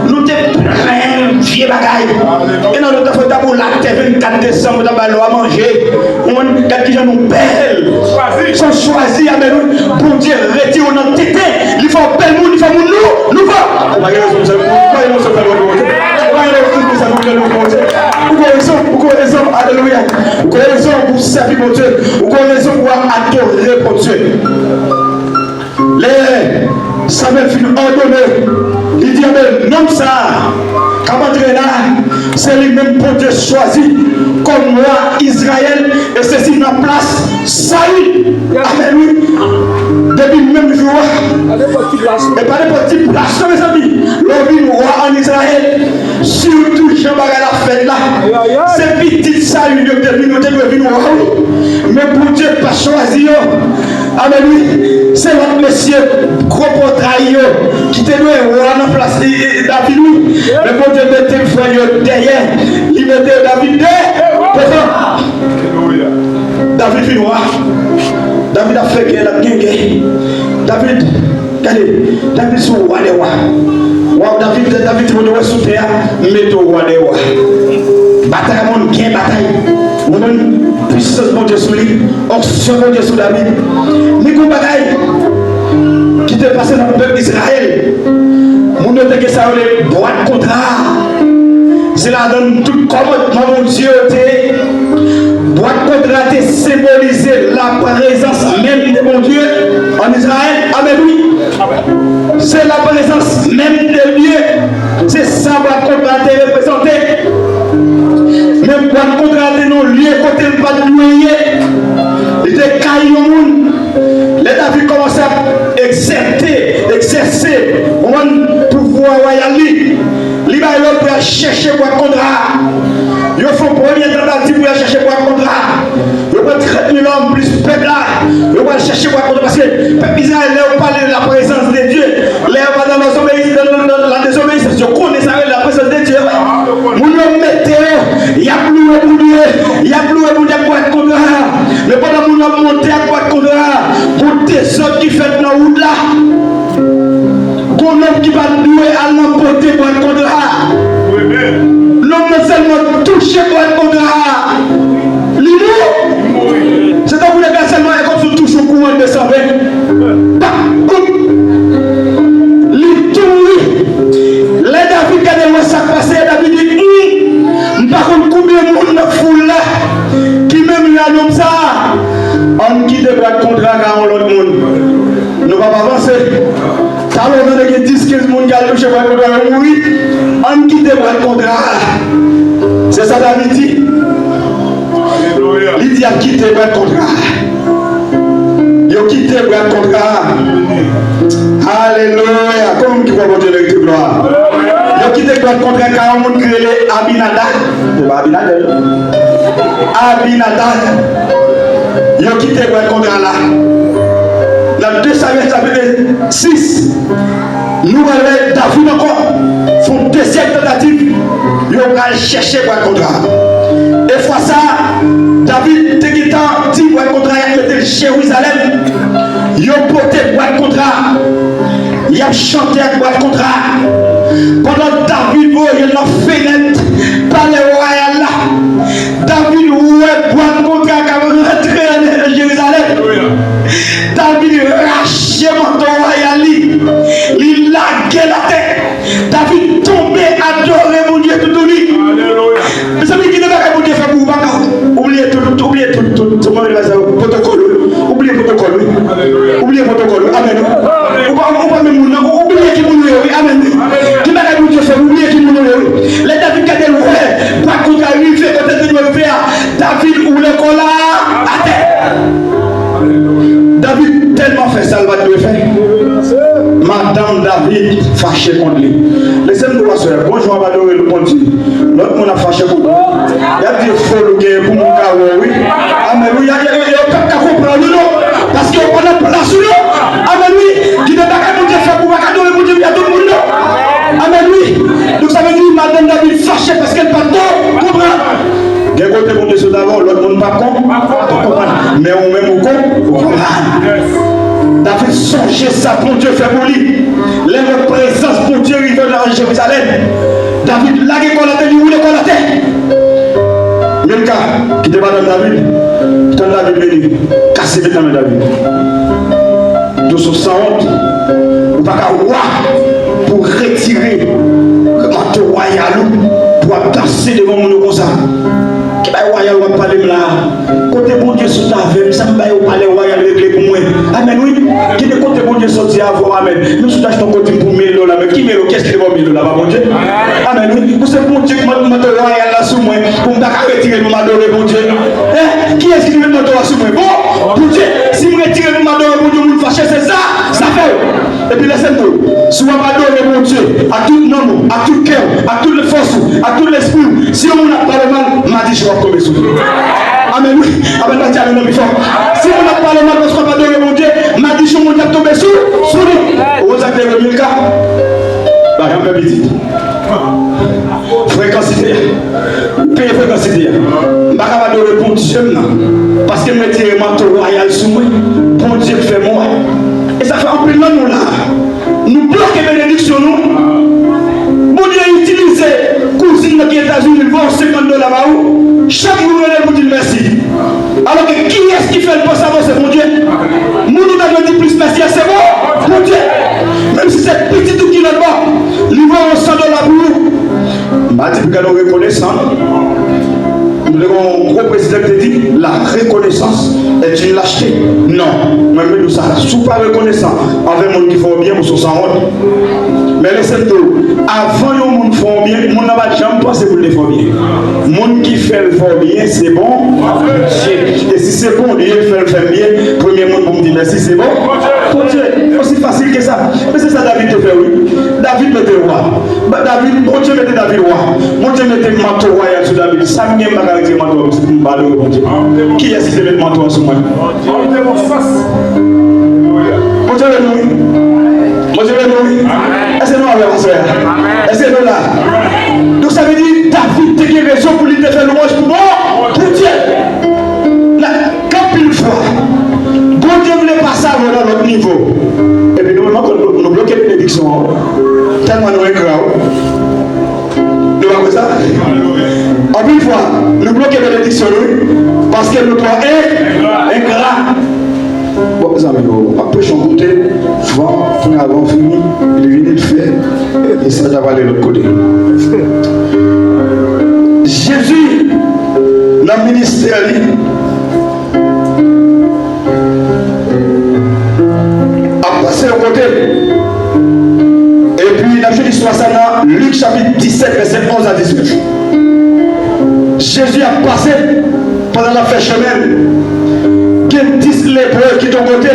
nou te plen vye bagay. Gen nan nou te fè tabou la, te vennkat desanm, ta ba lwa manje. Ou konprann? Gad kijan nou bèl. Chwazi. Son chwazi, amèn, wi. Bondye retire w nan tenten. Li fè w bèl moun, li fè moun nou, nou fò. Ou pa gen rezon, mezanmi. Ou pa gen rezon fè lwa Bondye. Ou pa gen rezon fè lwa Bondye. Ou gen rezon, ou gen rezon, alelouya. Ou gen rezon pou sèvi Bondye. Ou gen rezon pou adore Bondye. Lè Samyèl fin òdone, li di, "Anben, nonm sa a k ap antre la, se li menm Bondye chwazi kòm wa Izrayèl, e se si nan plas Sayil." Amèn, wi. Depi menm jou a, e pa nenpòt ti plas, non, mezanmi. Lè w vin wa ann Izrayèl, sitou jan bagay la fèt la, se pitit Sayil yo te vin, yo te dwe vin wa, wi. Men Bondye pa chwazi yo. Amèn, wi. Se lòt mesye, gwo pòtray yo, ki te dwe wa nan plas, e, e, David, wi. Men Bondye mete frè yo dèyè. Li mete David de, devan. David vin wa. David ap fè gè, l ap gen gè. David, gade, David se wa dè wa. Wa, David, David di Bondye, wè sou tè a, m mete w wa dè wa. Batay a monn gen batay. Ou konprann? Pwisans Bondye sou li. Onksyon Bondye sou David. Men gon bagay ki te pase nan pèp Izrayèl. Moun yo te gen sa yo rele bwat kontra. Se ladan l tout kòmandman Bondye yo te ye. Bwat kontra te senbolize laprezans menm de Bondye ann Izrayèl. Amèn, wi. Se laprezans menm de Dye. Se sa bwat kontra te reprezante. Men bwat kontra te nan yon lye kote l pa t dwe ye. Li te kay yon moun. Lè David kòmanse ap egzète, egzèse, konprann, pouvwa wayal li, li bay lòd pou y al chèche bwat kontra a. Yo fè yon premye tantativ pou y al chèche bwat kontra a. Yo pran trant mil òm plis pèp la. Yo pral chèche bwat kontra, paske pèp Izrayèl, lè yo pale de la présence de Dieu, lè yo pa dans la désobéissance, dans, dans la désobéissance, yo konnen sa rele la présence de Dieu. Moun yo mete yo, y ap louwe Bondye, y ap louwe Bondye ak bwat kontra a. Men pandan moun yo ap monte ak bwat kontra a, gon dezòd ki fèt nan wout la. Gon nonm ki pa t dwe al nan pote bwat kontra a. Nonm nan sèlman touche bwat kontra a. Li mouri. Se tankou nèg la sèlman, e kòmsi w touche yon kouran de san ven. Pak! Li tou mouri. Lè David gade, l wè sa k pase, David di, "Hum, m pa konn konbyen moun nan foul la ki menm jan nonm sa a. Ann kite bwat kontra a ka yon lòt moun. Nou p ap avanse." Talè w tande gen dis, kenz moun ki al touche bwat kontra a, yo mouri. Ann kite bwat kontra a. Se sa David di. Alelouya. Li di y ap kite bwat kontra a. Yo kite bwat kontra a. Alelouya. Konbyen moun ki kwè Bondye merite glwa? Yo kite bwat kontra a kay yon moun ki rele Abinadab. Se pa Abinadab, non. Abinadab. Yo kite bwat kontra a la. Nan de Samyèl chapit sis, nou pral wè David ankò fè yon dezyèm tantativ. Yo pral chèche bwat kontra a. E fwa sa a, David te gentan di bwat kontra a, y ap mete l Jerizalèm. Yo pote bwat kontra a. Y ap chante ak bwat kontra a. Pandan David voye l nan fenèt palè wayal la, David wè bwat kontra k ap rantre nan Jerizalèm. David rache manto wayal li, li lage l atè. David tonbe adore Bondye toutou li. Alelouya. Mezanmi, ki de bagay Bondye fè pou ou, pa ka. Ou bliye tout, ou bliye tout, tout, tout, tout, tout, tout, pwotokòl, wi. Ou bliye pwotokòl, wi. Ou bliye pwotokòl, wi. Amèn. Ou pa, ou pa menm moun nan, ou bliye ki moun ou ye, wi. Amèn, wi. Ki bagay Bondye fè, ou bliye ki moun ou ye, wi. Lè David gade l, wè, bwat kontra rive kote l te dwe rive a, David woule kò l atè. David tèlman fè sa l pa t dwe fè. Madanm David fache kont li. Lese m di w, pastè, bon jan w ap adore Bondye, lòt moun ap fache kont ou. Y ap di fòl ou genyen pou moun ka wè w, wi. Amèn, wi. Y a, y a, y a, yo p ap ka konprann ou, non. Paske yo pa nan plas ou, non. Amèn, wi. Gen de bagay Bondye fè pou w pa ka adore Bondye, wi, a tout moun, non. Amèn, wi. Donk, sa vle di, madanm David fache paske l pa t konprann. Gen Kote Bondye sot avè w, lòt moun p ap kon-, p ap konprann. Men ou menm ou kon-, ou konprann. David sonje sa Bondye fè pou li. Lè prezans Bondye rive nan Jerizalèm, David lage kòl atè, li woule kòl atè. Milka, ki te madanm David, tann David vini, kase tèt nan men David. Di w se yon sanwont. Ou pa ka wa pou w retire manto wayal ou pou w ap danse devan moun yo konsa. Ki bagay wayal w ap pale m la a? Kote Bondye sot avè m, sa m bay ou palè wayal regle pou mwen. Amèn, wi. Kite kote Bondye soti avè w, amèn. Menm si w te achte yon kotèy pou mil dola, men ki mil dola? Kiyès ki te ba w mil dola? Pa Bondye? Amèn, wi. Pou se Bondye ki mete manto wayal la sou mwen, pou m ta ka retire l pou m adore Bondye. Hein? Kiyès ki te mete manto a sou mwen? Bon, Bondye. Si m retire l pou m adore Bondye, moun fache, se sa sa fè yo. Epi lè se tou, si w ap adore Bondye ak tout nanm ou, ak tout kè w, ak tout fòs ou, ak tout lespri w, si yon moun ap pale w mal, madichon ap tonbe sou li. Amèn, wi. Amèn, pa di amèn non pi fò. Si yon moun ap pale w mal paske w ap adore Bondye, madichon Bondye ap tonbe sou, sou li. Ou konn sa k te rive Milka? Pa janm fè pitit. Frekansite a. Peye frekansite a. M pa ka adore Bondye m nan. Paske m retire manto wayal sou mwen. Bondye k fè m wè. E sa fè anpil nan nou la, nou bloke benediksyon nou. Bondye itilize kouzin nan ki Etazini, li voye yon senkant dola ba ou. Chak jou ou rele l pou di l mèsi. Alòske kiyès ki fè l panse avè w? Se Bondye. Moun ou ta dwe di plis mèsi a, se bon, Bondye. Menm si se pitit ou ki lòtbò, li voye yon san dola pou ou. M pa di pou gade w rekonesan, non. Nou te gen yon gwo prezidan ki te di, la reconnaissance est une lâcheté. Non. Mwen, m di w sa, si w pa rekonesan anvè moun ki fè w byen, ou se yon sanwont. Men lè se tou, avan yon moun fè w byen, moun nan pa t janm panse pou l te fè w byen. Moun ki fè l fè w byen, se bon Bondye. E si se Bondye k fè l fè m byen, premye moun pou m di mèsi, se bon Bondye. Osi fasil ke sa. Men se sa David te fè, wi. David mete wa. Ba David, Bondye mete David wa. Bondye mete manto wayal sou David. Sa m gen, m pa ka retire manto a pou m adore Bondye. Kiyès ki te met manto a sou mwen? Bondye beni w, wi. Bondye beni w, wi. Èske nou avè m aswè a? Èske nou la? Donk, sa vle di, David te gen rezon pou li te fè lwanj pou bon Bondye. La, gen anpil fwa, Bondye vle pase avè w nan lòt nivo. Epi nou menm ankò, nou, nou bloke benediksyon an. Tèlman nou engra, wi. Nou pa kwè sa? Anpil fwa, nou bloke benediksyon nou, wi, paske nou twò en-, engra. Bon, zanmi yo, m ap preche yon kote, van, pran avan fini, li vini, l fè, e sa deja prale lòt kote. Jezi, nan ministè li, ap pase yon kote. Epi, n ap jwenn istwa sa nan Lik chapit disèt, vèsè onz a diznèf. Jezi ap pase, pandan l ap fè chemen l, gen dis lepre ki t yon kote.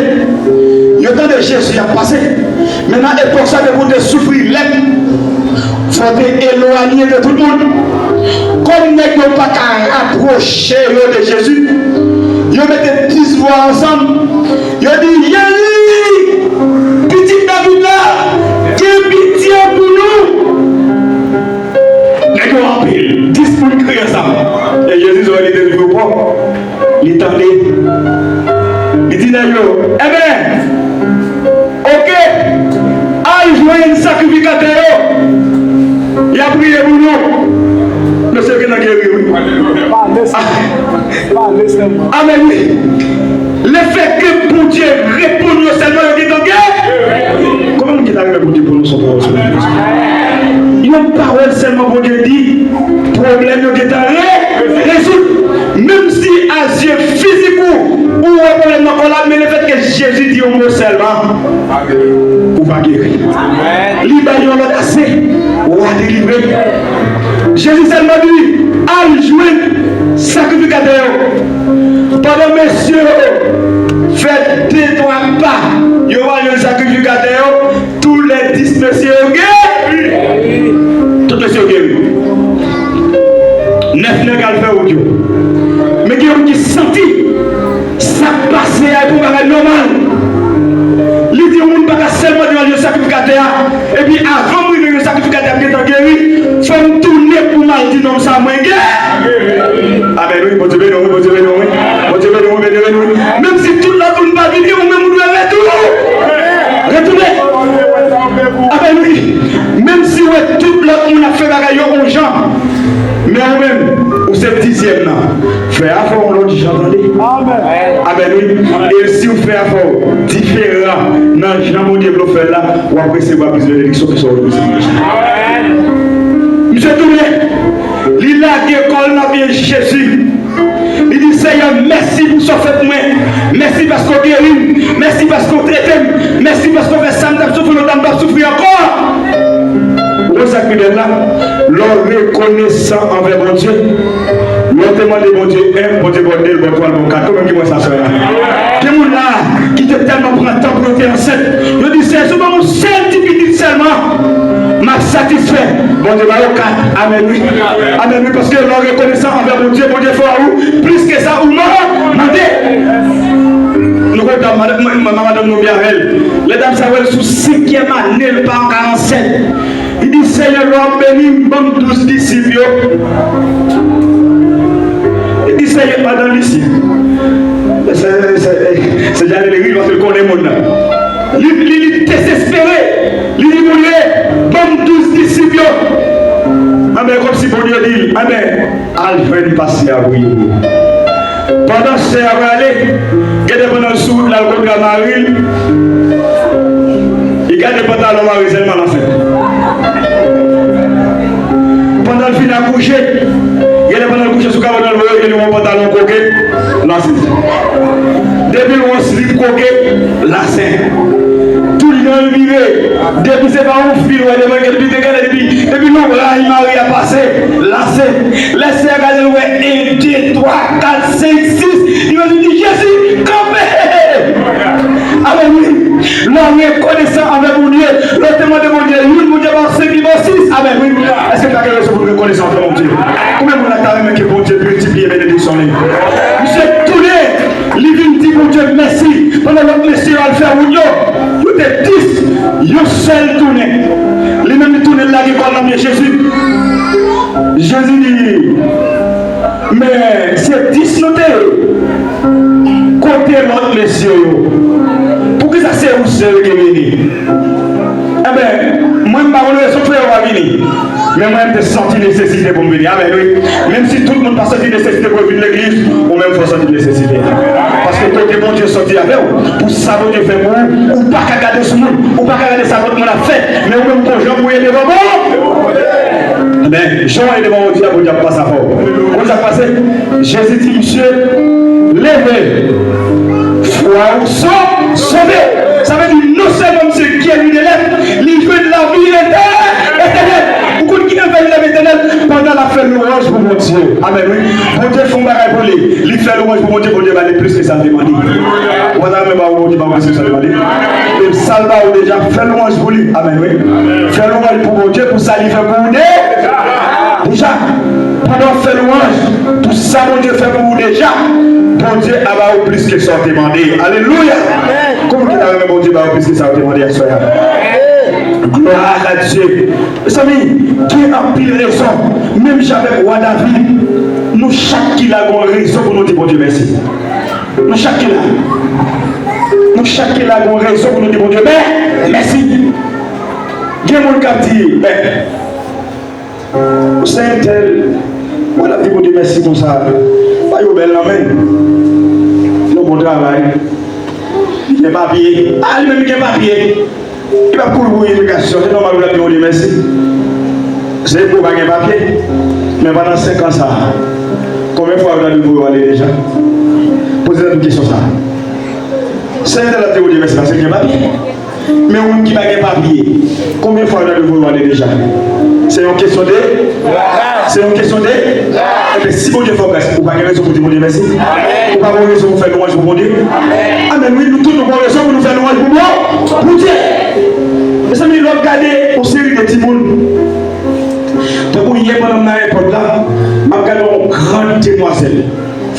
Yo tande Jezi ap pase. Men nan epòk sa, depi w te soufri lèp, fò w te elwanye de tout moun. Kòm nèg yo pa ka rapwoche yo de Jezi, yo mete dis vwa ansanm. Yo di, Jezi, pitit David la, gen pitye pou nou. Nèg yo anpil, dis moun kriye ansanm. E Jezi, zòrèy li te louvri pwòp, li tande. Li di nèg yo, enben, oke, al jwenn sakrifikatè yo, y ap priye pou nou. Mesye yo gentan geri, wi. Pale sèlman. Pale sèlman. Amèn, wi. Lefètke Bondye reponn yo sèlman, yo gentan geri. Konbyen moun ki ta renmen Bondye pwononse yon pawòl sou nou? Yon pawòl sèlman Bondye di, pwoblèm yo gentan re-, rezoud. Menm si a zye fizik ou, ou wè pwoblèm nan kò la, men lefètke Jezi di yon mo sèlman, ou va geri. Li bay yon lòd ase, w a delivre. Jezi sèlman di, al jwenn sakrifikatè yo. Pandan mesye yo fè de twa pa, yo al jwenn sakrifikatè yo, tou lè dis mesye yo geri. Tout mesye yo geri. Nèf nèg al fè wout yo. Men gen youn ki santi sa k pase a, e pa yon bagay nòmal. Li di, yon moun pa ka sèlman di, al jwenn sakrifikatè a, epi avan m rive jwenn sakrifikatè a, m gentan geri, fò m tounen pou m al di nonm sa, mwen geri. Amèn, wi, Bondye beni w, wi, Bondye beni w, wi. Bondye beni w, beni w, beni w. Menm si tout lòt moun pa vini, ou menm ou dwe rete, wi. Retounen. Amèn, wi. Menm si w wè tout lòt moun ap fè bagay yo yon jan, men ou menm, ou se dizyèm nan. Fè afè w yon lòt jan, tande. Amèn, wi. E si w fè afè w diferan nan jan Bondye vle w fè l la, w ap resevwa plis benediksyon ke sa w resevwa deja. Misye tounen. Li lage kò l nan pye Jezi. Li di, Seyè, mèsi pou sa w fè pou mwen. Mèsi paske w geri m. Mèsi paske w trete m. Mèsi paske w fè sa m t ap soufri lontan, m p ap soufri ankò. Ou konn sa k pi bèl la? Lè w rekonesan anvè Bondye, lè w te mande Bondye en, Bondye ba w de, l ba w twa, l ba w kat. Konbyen ki kwè sa, sè a? Gen moun la ki te tèlman pran tan pou yo te ansent, yo di, Seyè, si w ban m yon sèl ti pitit sèlman, m ap satisfè. Bondye ba yo kat. Amèn, wi. Amèn, wi, paske lè w rekonesan anvè Bondye, Bondye fè w plis ke sa ou man-, mande. Nou konn dam, madanm, mwen, mwen, madanm nou byen avè l. Lè dam sa wè l sou senkyèm ane, l pa ka ansent. Li di, Seyè, lè w ap beni m, ban m douz disip yo. Li di, Seyè, madanm isi. Se, se, se, se Janine ri paske l konnen moun nan. Li, li, li dezespere. Li di, Bondye, ban m douz disip yo. Anben, kòmsi Bondye di l, anben, al jwenn pastè a priye pou ou. Pandan sè a prale, genlè pandan l sou wout la, l kontre a mari l. Li gade pantalon mari l, sèlman l ansent. Pandan l fin akouche, genlè pandan l kouche sou kabann nan, l voye li yon pantalon koke, l ansent. Depi l wè yon slip koke, l ansent. Toutan l vire, depi se pa yon fi l wè devan, depi te gade, depi, depi lonbray mari a pase, l ansent. Lè sè a gade, l wè en, de, twa, kat, senk, sis. Li di, Jezi, kanpe! Amèn, wi. Lè w rekonesan anvè Bondye, lè w te mande Bondye youn, Bondye ba w senk, li ba w sis. Amèn, wi. Èske n pa gen rezon pou n rekonesan anvè Bondye? Konbyen moun la ta renmen ke Bondye miltipliye benediksyon li? Misye tounen, li vin di Bondye mèsi. Pandan lòt mesye yo al fè wout yo, yo te dis, yon sèl tounen. Li menm li tounen, l lage kò l nan pye Jezi. Jezi di, men se dis nou te ye. Kote lòt mesye yo? Poukisa se ou sèl ki vini? Enben, mwen m pa konn rezon k fè yo pa vini. Men mwen, m te santi nesesite pou m vini. Amèn, wi. Menm si tout moun pa santi nesesite pou yo vin legliz, ou menm fò w santi nesesite. Paske kote Bondye sòti avè w, pou sa Bondye fè pou ou, ou pa ka gade sou moun, ou pa ka gade sa lòt moun ap fè, men ou menm gon jan pou w ye devan Bondye. Men, jan w ye devan Bondye a, Bondye ap pase avè w. Ou konn sa k pase? Jezi di misye, leve, fwa ou so-, sove. Sa vle di, non sèlman misye geri de lèp, li jwenn lavi etè-, etènèl. Ou konn ki nan fè li lavi etènèl? Pandan l ap fè lwanj pou Bondye. Amèn, wi. Bondye fè yon bagay pou li. Li fè lwanj pou Bondye, Bondye ba li plis ke sa l te mande. Ou pa ta renmen ba ou, Bondye ba ou plis ke sa l te mande? E sa l ba ou deja, fè lwanj pou li. Amèn, wi. Fè lwanj pou Bondye, pou sa li fè pou ou de-, deja. Pandan w ap fè lwanj pou sa Bondye fè pou ou deja, Bondye a ba ou plis ke sa w te mande. Alelouya! Konbyen ki ta renmen Bondye ba ou plis ke sa w te mande aswè a? Gloire à Dieu! Mezanmi, gen anpil rezon. Menm jan avèk wa David, nou chak ki la gon rezon pou nou di Bondye mèsi. Nou chak ki la. Nou chak ki la gon rezon pou nou di Bondye mè-, mèsi. Gen moun k ap di, men, Ou se entèl, mwen ap di Bondye mèsi konsa. Bagay yo bèl nan men l. Yon bon travay. Li gen papye. A, li menm li gen papye. Li p ap kouri pou imigrasyon. Se nòmal pou l ap di Bondye mèsi. Se pou pa gen papye. Men pandan senk an sa a, konbyen fwa yo ta dwe voye w ale deja? Poze tèt ou kesyon sa a. Se entèl ap di Bondye mèsi paske l gen papye. Men yon moun ki pa gen papye, konbyen fwa yo ta dwe voye w ale deja? Se yon kesyon de? Se yon kesyon de? Ebyen, si Bondye fè w gras, ou pa gen rezon pou di Bondye mèsi? Ou pa gen rezon pou fè lwanj pou Bondye? Amèn, wi, nou tout nou gen rezon pou nou fè lwanj pou Bon-, Bondye. Mezanmi, lè w ap gade yon seri de timoun, tankou yè pandan m nan ayewopò la, m ap gade yon gran demwazèl.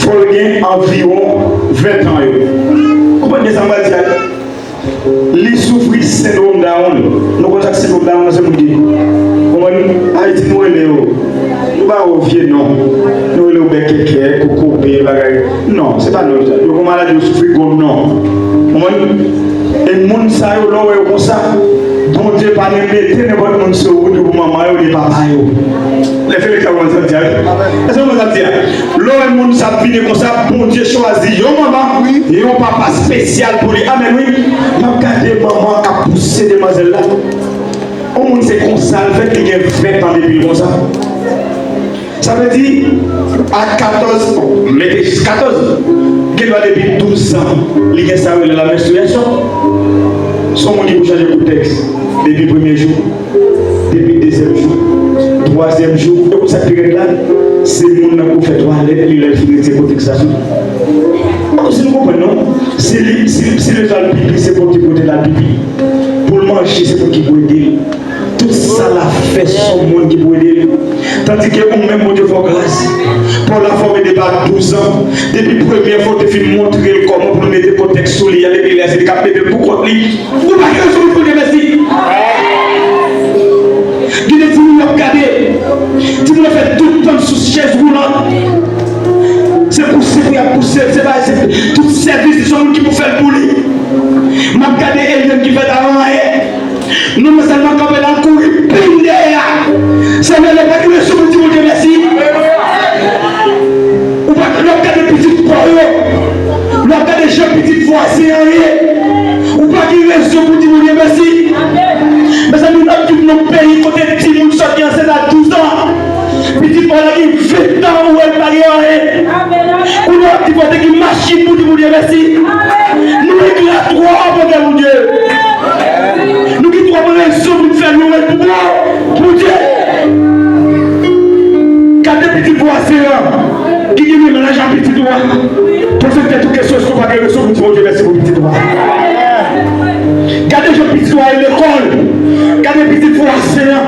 Fò l gen anviwon ven tan yo. Konprann byen sa m pral di a? Li soufri sendwòm Down. Nou konn sa k sendwòm Down nan, se moun ki, konprann? Ayiti, nou rele yo, nou ba yo vye non. Nou rele yo bèk kè, kokobe, bagay. Non, se pa non sa. Yo gon maladi, yo soufri gon non. Ou konprann? E moun sa yo, lè w wè yo konsa, Bondye pa nan mete nenpòt moun sou wout yo pou manman yo, ni papa yo. Lè Felix ap konn sa di a, wi. Èske w konn sa di a? Lè w wè moun sa ap vini konsa, Bondye chwazi yon manman, e yon papa espesyal pou li. Amèn, wi. M ap gade manman k ap pouse demwazèl la. Yon moun se konsa l fèt, li gen ven tan depi l konsa. Sa vle di, a katòz, bon, mete jis katòz, gen dwa depi douz an, li gen sa yo rele la menstriyasyon. Se yon moun ki pou chanje kontèks depi premye jou, depi dezyèm jou, twazyèm jou, e pou sa ki pi rèd la, se moun nan pou fè twalèt li lè l fin retire kontèks la sou li. Pako si nou konprann non, si li, si, si li al pipi, se Bondye ki pote l al pipi. Pou l manje, se moun ki pou ede l. Tout sa l ap fè, se yon moun ki pou ede l. Tandike ou menm, Bondye fè w gras. Paw la fòme depi a douz an. Depi premye fwa w te fin montre l kòman pou l mete kontèks sou li a, depi lè se li k ap mete l pou kont li. Ou pa gen rezon pou di Bondye mèsi. Gen de timoun y ap gade. Timoun yo fè tout tan sou chèz woulant. Se pouse pou y ap pouse l, se pa, se tout sèvis, se yon moun ki pou fè l pou li. M ap gade Eliane ki fèt avan anyen. Non, men sèlman kanpe la, kouri, pim dèyè a. Sèlman, lè pa gen rezon pou di Bondye mèsi. Ou pa, lè w ap gade pitit pa w yo, lè w ap gade jan pitit vwazen an ye, ou pa gen rezon pou di Bondye mèsi. Mezanmi, n ap viv nan yon peyi kote timoun sòti ansent a douz an. Pitit pa w la gen ven tan, ou wè l pa gen anyen. Kounye a w ap di, fò te gen machin pou di Bondye mèsi. Nou engra twòp anvè Bondye. Nou gen twòp rezon pou n fè lwanj pou Bondye. Gade pitit vwazen an ki gen menm laj a pitit ou a. Poze tèt ou kesyon, èske w pa gen rezon pou di Bondye mèsi pou pitit ou a? Gade jan pitit ou a ye lekòl. Gade pitit vwazen an.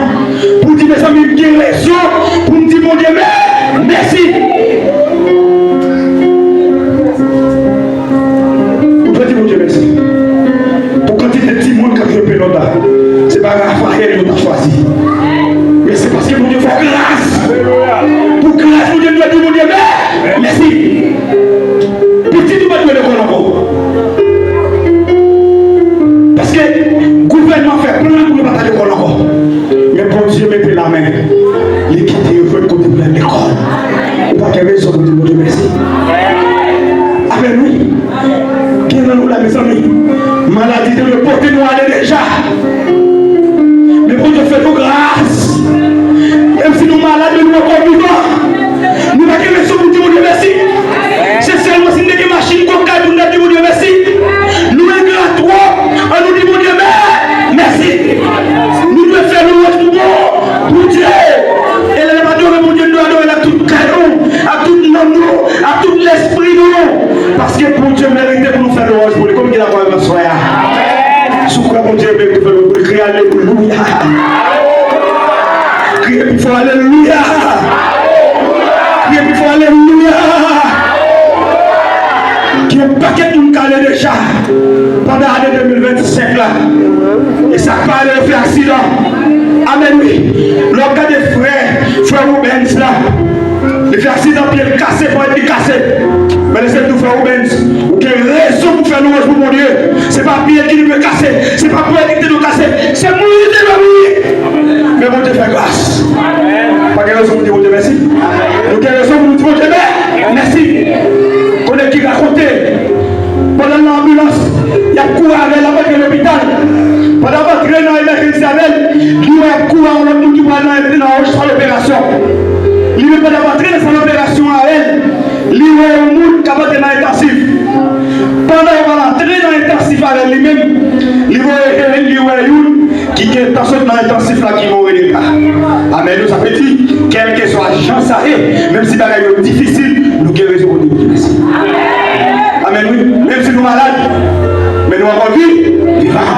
Pou di, mezanmi, m gen rezon pou m di Bondye mè-, mèsi. Ou dwe di Bondye mèsi. Pou kantite timoun k ap jwe pelòt la, se pa Raphaël yo ta chwazi. Men se paske Bondye fè w gras. Pou gras Bondye, nou dwe di Bondye mè-, mèsi. Pitit ou pa dwe lekòl ankò. Paske gouvènman fè plan pou yo pa t al lekòl ankò. Men Bondye mete lamen. Li kite yo jwenn kote pou y al lekòl. Ou pa gen rezon pou di Bondye mèsi. Amèn, wi. Gen nan nou la, mezanmi. Maladi te dwe pote nou ale deja. Men Bondye fè nou gras. Menm si nou malad, men nou ankò vivan. Nou pa gen rezon pou di Bondye mèsi. Se sèlman si n te gen machin, kòb, kay pou n ta di Bondye mèsi. Nou engra twòp, ann nou di Bondye mè-, mèsi. Nou dwe fè lwanj pou Bon-, Bondye. E lè n ap adore Bondye, nou adore l ak tout kè nou, ak tout nanm nou, ak tout lèspri nou. Paske Bondye merite pou nou fè lwanj pou li. Konbyen ki dakò avè m aswè a? Si w kwè Bondye merite fè lwanj pou li, kriye alelouya. Kriye pi fò, alelouya! Kriye pi fò, alelouya! Gen yon pakèt moun k ale deja pandan ane de mil vennsenk la. E sa k pa ale, yo fè aksidan. Amèn, wi. Lè w ap gade frè, frè Rubens la, li fè aksidan, pye l kase, ponyèt li kase. Men lèse m di w, frè Rubens, ou gen rezon pou fè lwanj pou Bondye. Se pa pye l ki te dwe kase, se pa ponyèt li ki te dwe kase, se mouri li te dwe mouri. Men Bondye fè gras. Pa gen rezon pou di Bondye mèsi. Nou gen rezon pou nou di Bondye mè-, mèsi. Konnen ki rakonte, pandan l nan anbilans, y ap kouri avè l, l ap antre lopital. Pandan y ap antre nan emèjensi avè l, li wè y ap kouri a yon lòt moun ki pral nan, nan yon sal operasyon. Li menm, pandan y ap antre nan sal operasyon avè l, li wè yon moun k ap antre nan entansif. Pandan yo pral antre nan entansif avè l li menm, li voye je l, li wè youn ki gentan sot nan entansif la ki mouri deja. Amèn, sa vle di, kèlkeswa jan sa ye, menm si bagay yo difisil, nou gen rezon pou nou di Bondye mèsi. Amèn, wi. Menm si nou malad, men nou ankò vi-, vivan.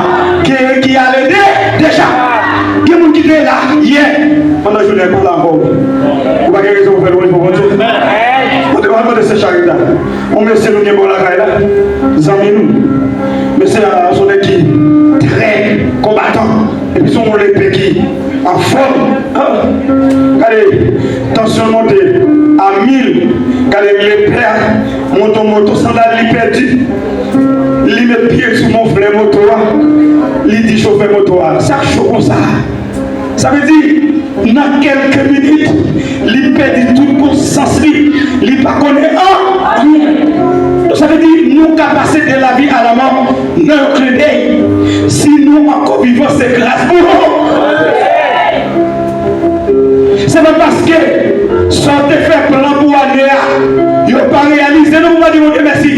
Gen ki ale de-, deja. Gen moun ki te la yè, pandan jounen an pa la ankò. Ou pa gen rezon pou fè lwanj pou Bondye. Mande, mande sè Charita. Yon mesye nou gen bò lakay la, zanmi nou. Mesye a se yon nèg ki trè konbatan. Epi se yon lepe ki anfòm. Ah, gade, tansyon l monte a mil. Lepè a monte yon moto sandal li pèdi. Li met pye sou moflè moto a. Li di chofè moto a, "Sa k cho konsa?" Sa vle di, nan kèlke minit, li pèdi tout konsyans li. Li pa konnen an, anyen. Donk, sa vle di, nou ka pase de la vie à la mort nan yon klen dèy. Si nou ankò vivan, se gras pou nou. Se pa paske sa w te fè plan pou ane a, yo pa reyalize, non, pou pa di Bondye mèsi.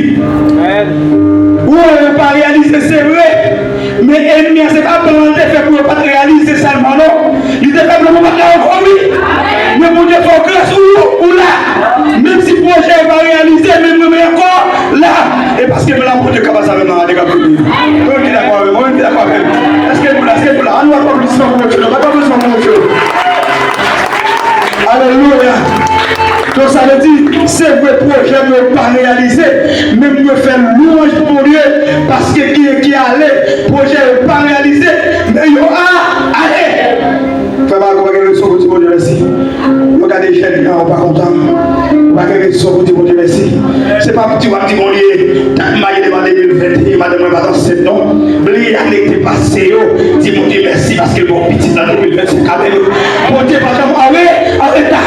Ou wè, yo pa reyalize, se vre. Men ènmi an, se pa plan l te fè pou yo pa t reyalize sèlman, non. Li te fè plan pou pa t la ankò, wi. Men Bondye fè w gras, ou, ou la. Menm si pwojè yo pa reyalize, men mwen, mwen ankò la. E paske mwen la, Bondye ka pase avè m nan ane k ap vini. Mwen ki dakò avè m, mwen ki dakò avè m. Èske nou la, èske nou la? Ann nou aplodisman pou Bondye, non, aplodisman pou Bondye. Alelouya. Donk, sa vle di, se vre, pwojè nou yo pa reyalize, men nou fè lwanj pou Bondye, paske genyen ki ale, pwojè yo pa reyalize, men yo a, ale. Frè m, ou pa gen rezon pou di Bondye mèsi. Yo gade jèn nan, ou pa kontan. Ou pa gen rezon pou di Bondye mèsi. Se pa pou di w ap di Bondye, dat m marye devan de mil venteyen, madanm mwen pa t ansent non. Bliye ane k te pase yo. Di Bondye mèsi paske l ba w pitit nan de mil vennsenk. Amèn. Bondye pa janm an re-, an reta.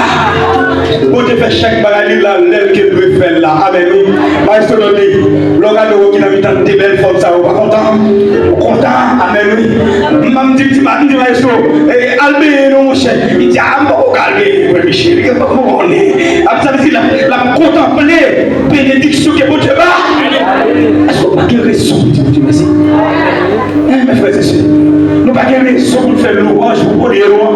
Bondye fè chak bagay li la lè l ke l dwe fè l la. Amèn, wi. Maestro Dodley, lè w gade w ki nan mitan de bèl fanm sa yo, w pa kontan? Ou kontan? Amèn, wi. M, m di, m di, m di maestro, e, al benyen non, monchè. M di, a, m poko ka al benyen, frè Michel, m poko konnen. Ap sa vle di, l ap, l ap kontanple benediksyon ke Bondye ba. Èske w pa gen rezon pou di Bondye mèsi? Hein, mes frères et sœurs, nou pa gen rezon pou n fè lwanj pou Bondye nou an?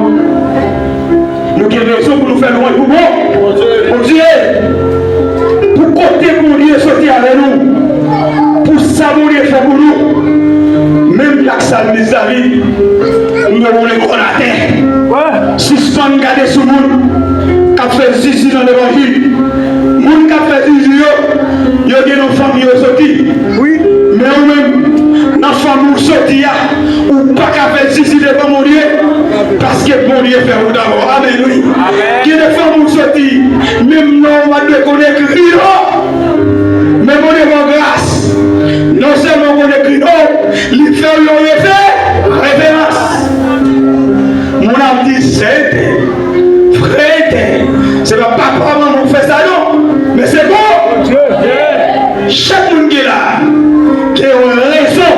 Nou gen rezon pou nou fè lwanj pou bon Bondye. Pou kote Bondye soti avè nou. Pou sa Bondye fè pou nou. Menm jan ak salmis David, nou woule kò n atè. Sispann gade sou moun k ap fè zizi nan levanjil. Moun k ap fè zizi yo, yo gen nan fanmi yo soti. Wi. Men ou menm, nan fanmi w soti a, ou pa ka fè zizi devan Bondye, paske Bondye fè ou dabò. Amèn, wi. Amèn. Gen de fanmi w soti, menm non w pa dwe konn ekri non. Men Bondye ba w gras. Non sèlman w konn ekri non, li fè w yon refe-, referans. Moun ap di, se te, frè te, se pa papa, manman w fè sa non, men se Bondye. Chak moun ki la, gen yon rezon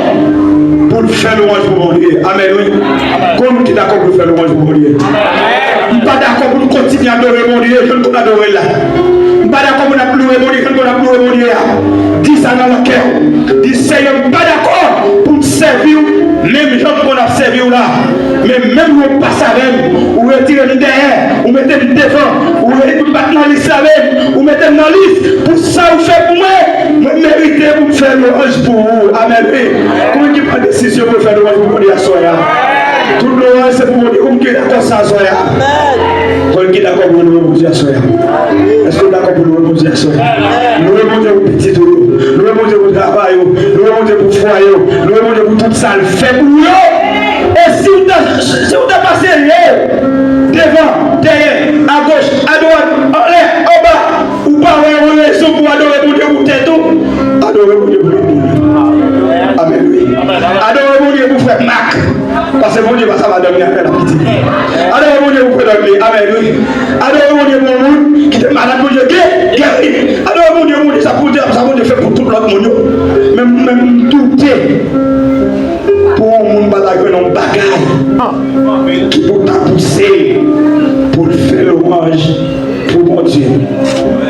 pou l fè lwanj pou Bondye. Amèn, wi. Konbyen moun ki dakò pou l fè lwanj pou Bondye? M pa dakò pou n kontinye adore Bondye jan n konn adore l la. M pa dakò pou n ap louwe Bondye jan n konn ap louwe Bondye a. Di sa nan kè w. Di, Seyè, m pa dakò pou m sèvi w menm jan m konn ap sèvi w la. Men menm lè w pase avè m, ou retire m dèyè, ou mete m devan, ou re-, ou pa t nan lis la menm, ou mete m nan lis pou sa ou fè pou mwen, mwen merite pou m fè lwanj pou ou. Amèn, wi. Konbyen ki pran desizyon pou fè lwanj pou Bondye aswè a? Tout lwanj se pou Bondye. Konbyen ki dakò sa aswè a? Konbyen ki dakò pou louwe Bondye aswè a? Èske w dakò pou louwe Bondye aswè a? Louwe Bondye pou pitit ou yo. Louwe Bondye pou travay ou. Louwe Bondye pou fwaye w. Louwe Bondye pou tout sa l fè pou ou yo. E si w ta, si w ta pase lè w devan, dèyè, agoch, adwat, anlè, anba, ou pa wè yon rezon pou adore Bondye pou tèt ou, adore Bondye pou lòt moun yo. Amèn, wi. Adore Bondye pou frè Mak. Paske Bondye pa sa madanm li apèl ap piti. Adore Bondye pou frè Dòdle. Amèn, wi. Adore Bondye pou yon moun ki te malad, Bondye ge-, geri. Adore Bondye, Bondye, sa Bondye, sa Bondye fè pou tout lòt moun yo. Men, men m doute pou yon moun pa ta jwenn yon bagay ki pou ta pouse l pou l fè lwanj pou Bondye.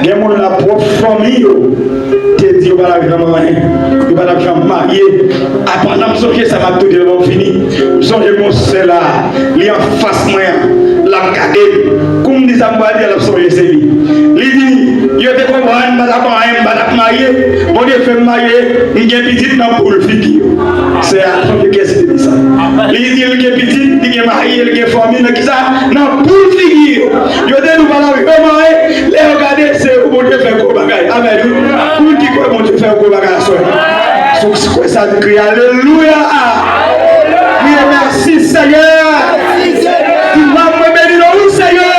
Gen moun la, pwòp fanmi yo te di yo pa t ap janm anyen, yo pa t ap janm marye. Apandan m sonje sa, m ap tou di l, bon, fini. M sonje m yon sè la, li anfas mwen an, l ap gade m. Kou m di sa m pral di a, l ap sonje se li. Li di, yo te konprann m pa t ap anyen, m pa t ap marye. Bondye fè m marye, m gen pitit nan poul figi yo. Sè a, sonje kiyès ki te di sa. Li di l gen pitit, li gen mari, li gen fanmi, nan kisa? Nan poul figi yo. Yo te di w pa t ap janm anyen, lè yo gade, se ou Bondye fè gwo bagay. Amèn, wi. Pou moun ki kwè Bondye fè gwo bagay aswè. Si w kwè sa, di kriye alelouya. Kriye mèsi, Senyè. Di, nanm mwen beni non ou, Senyè.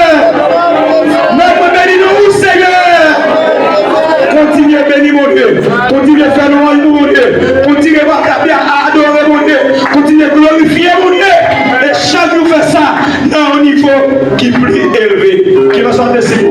Nanm mwen beni non ou, Senyè. ki pli elve. Kilès w ap deside?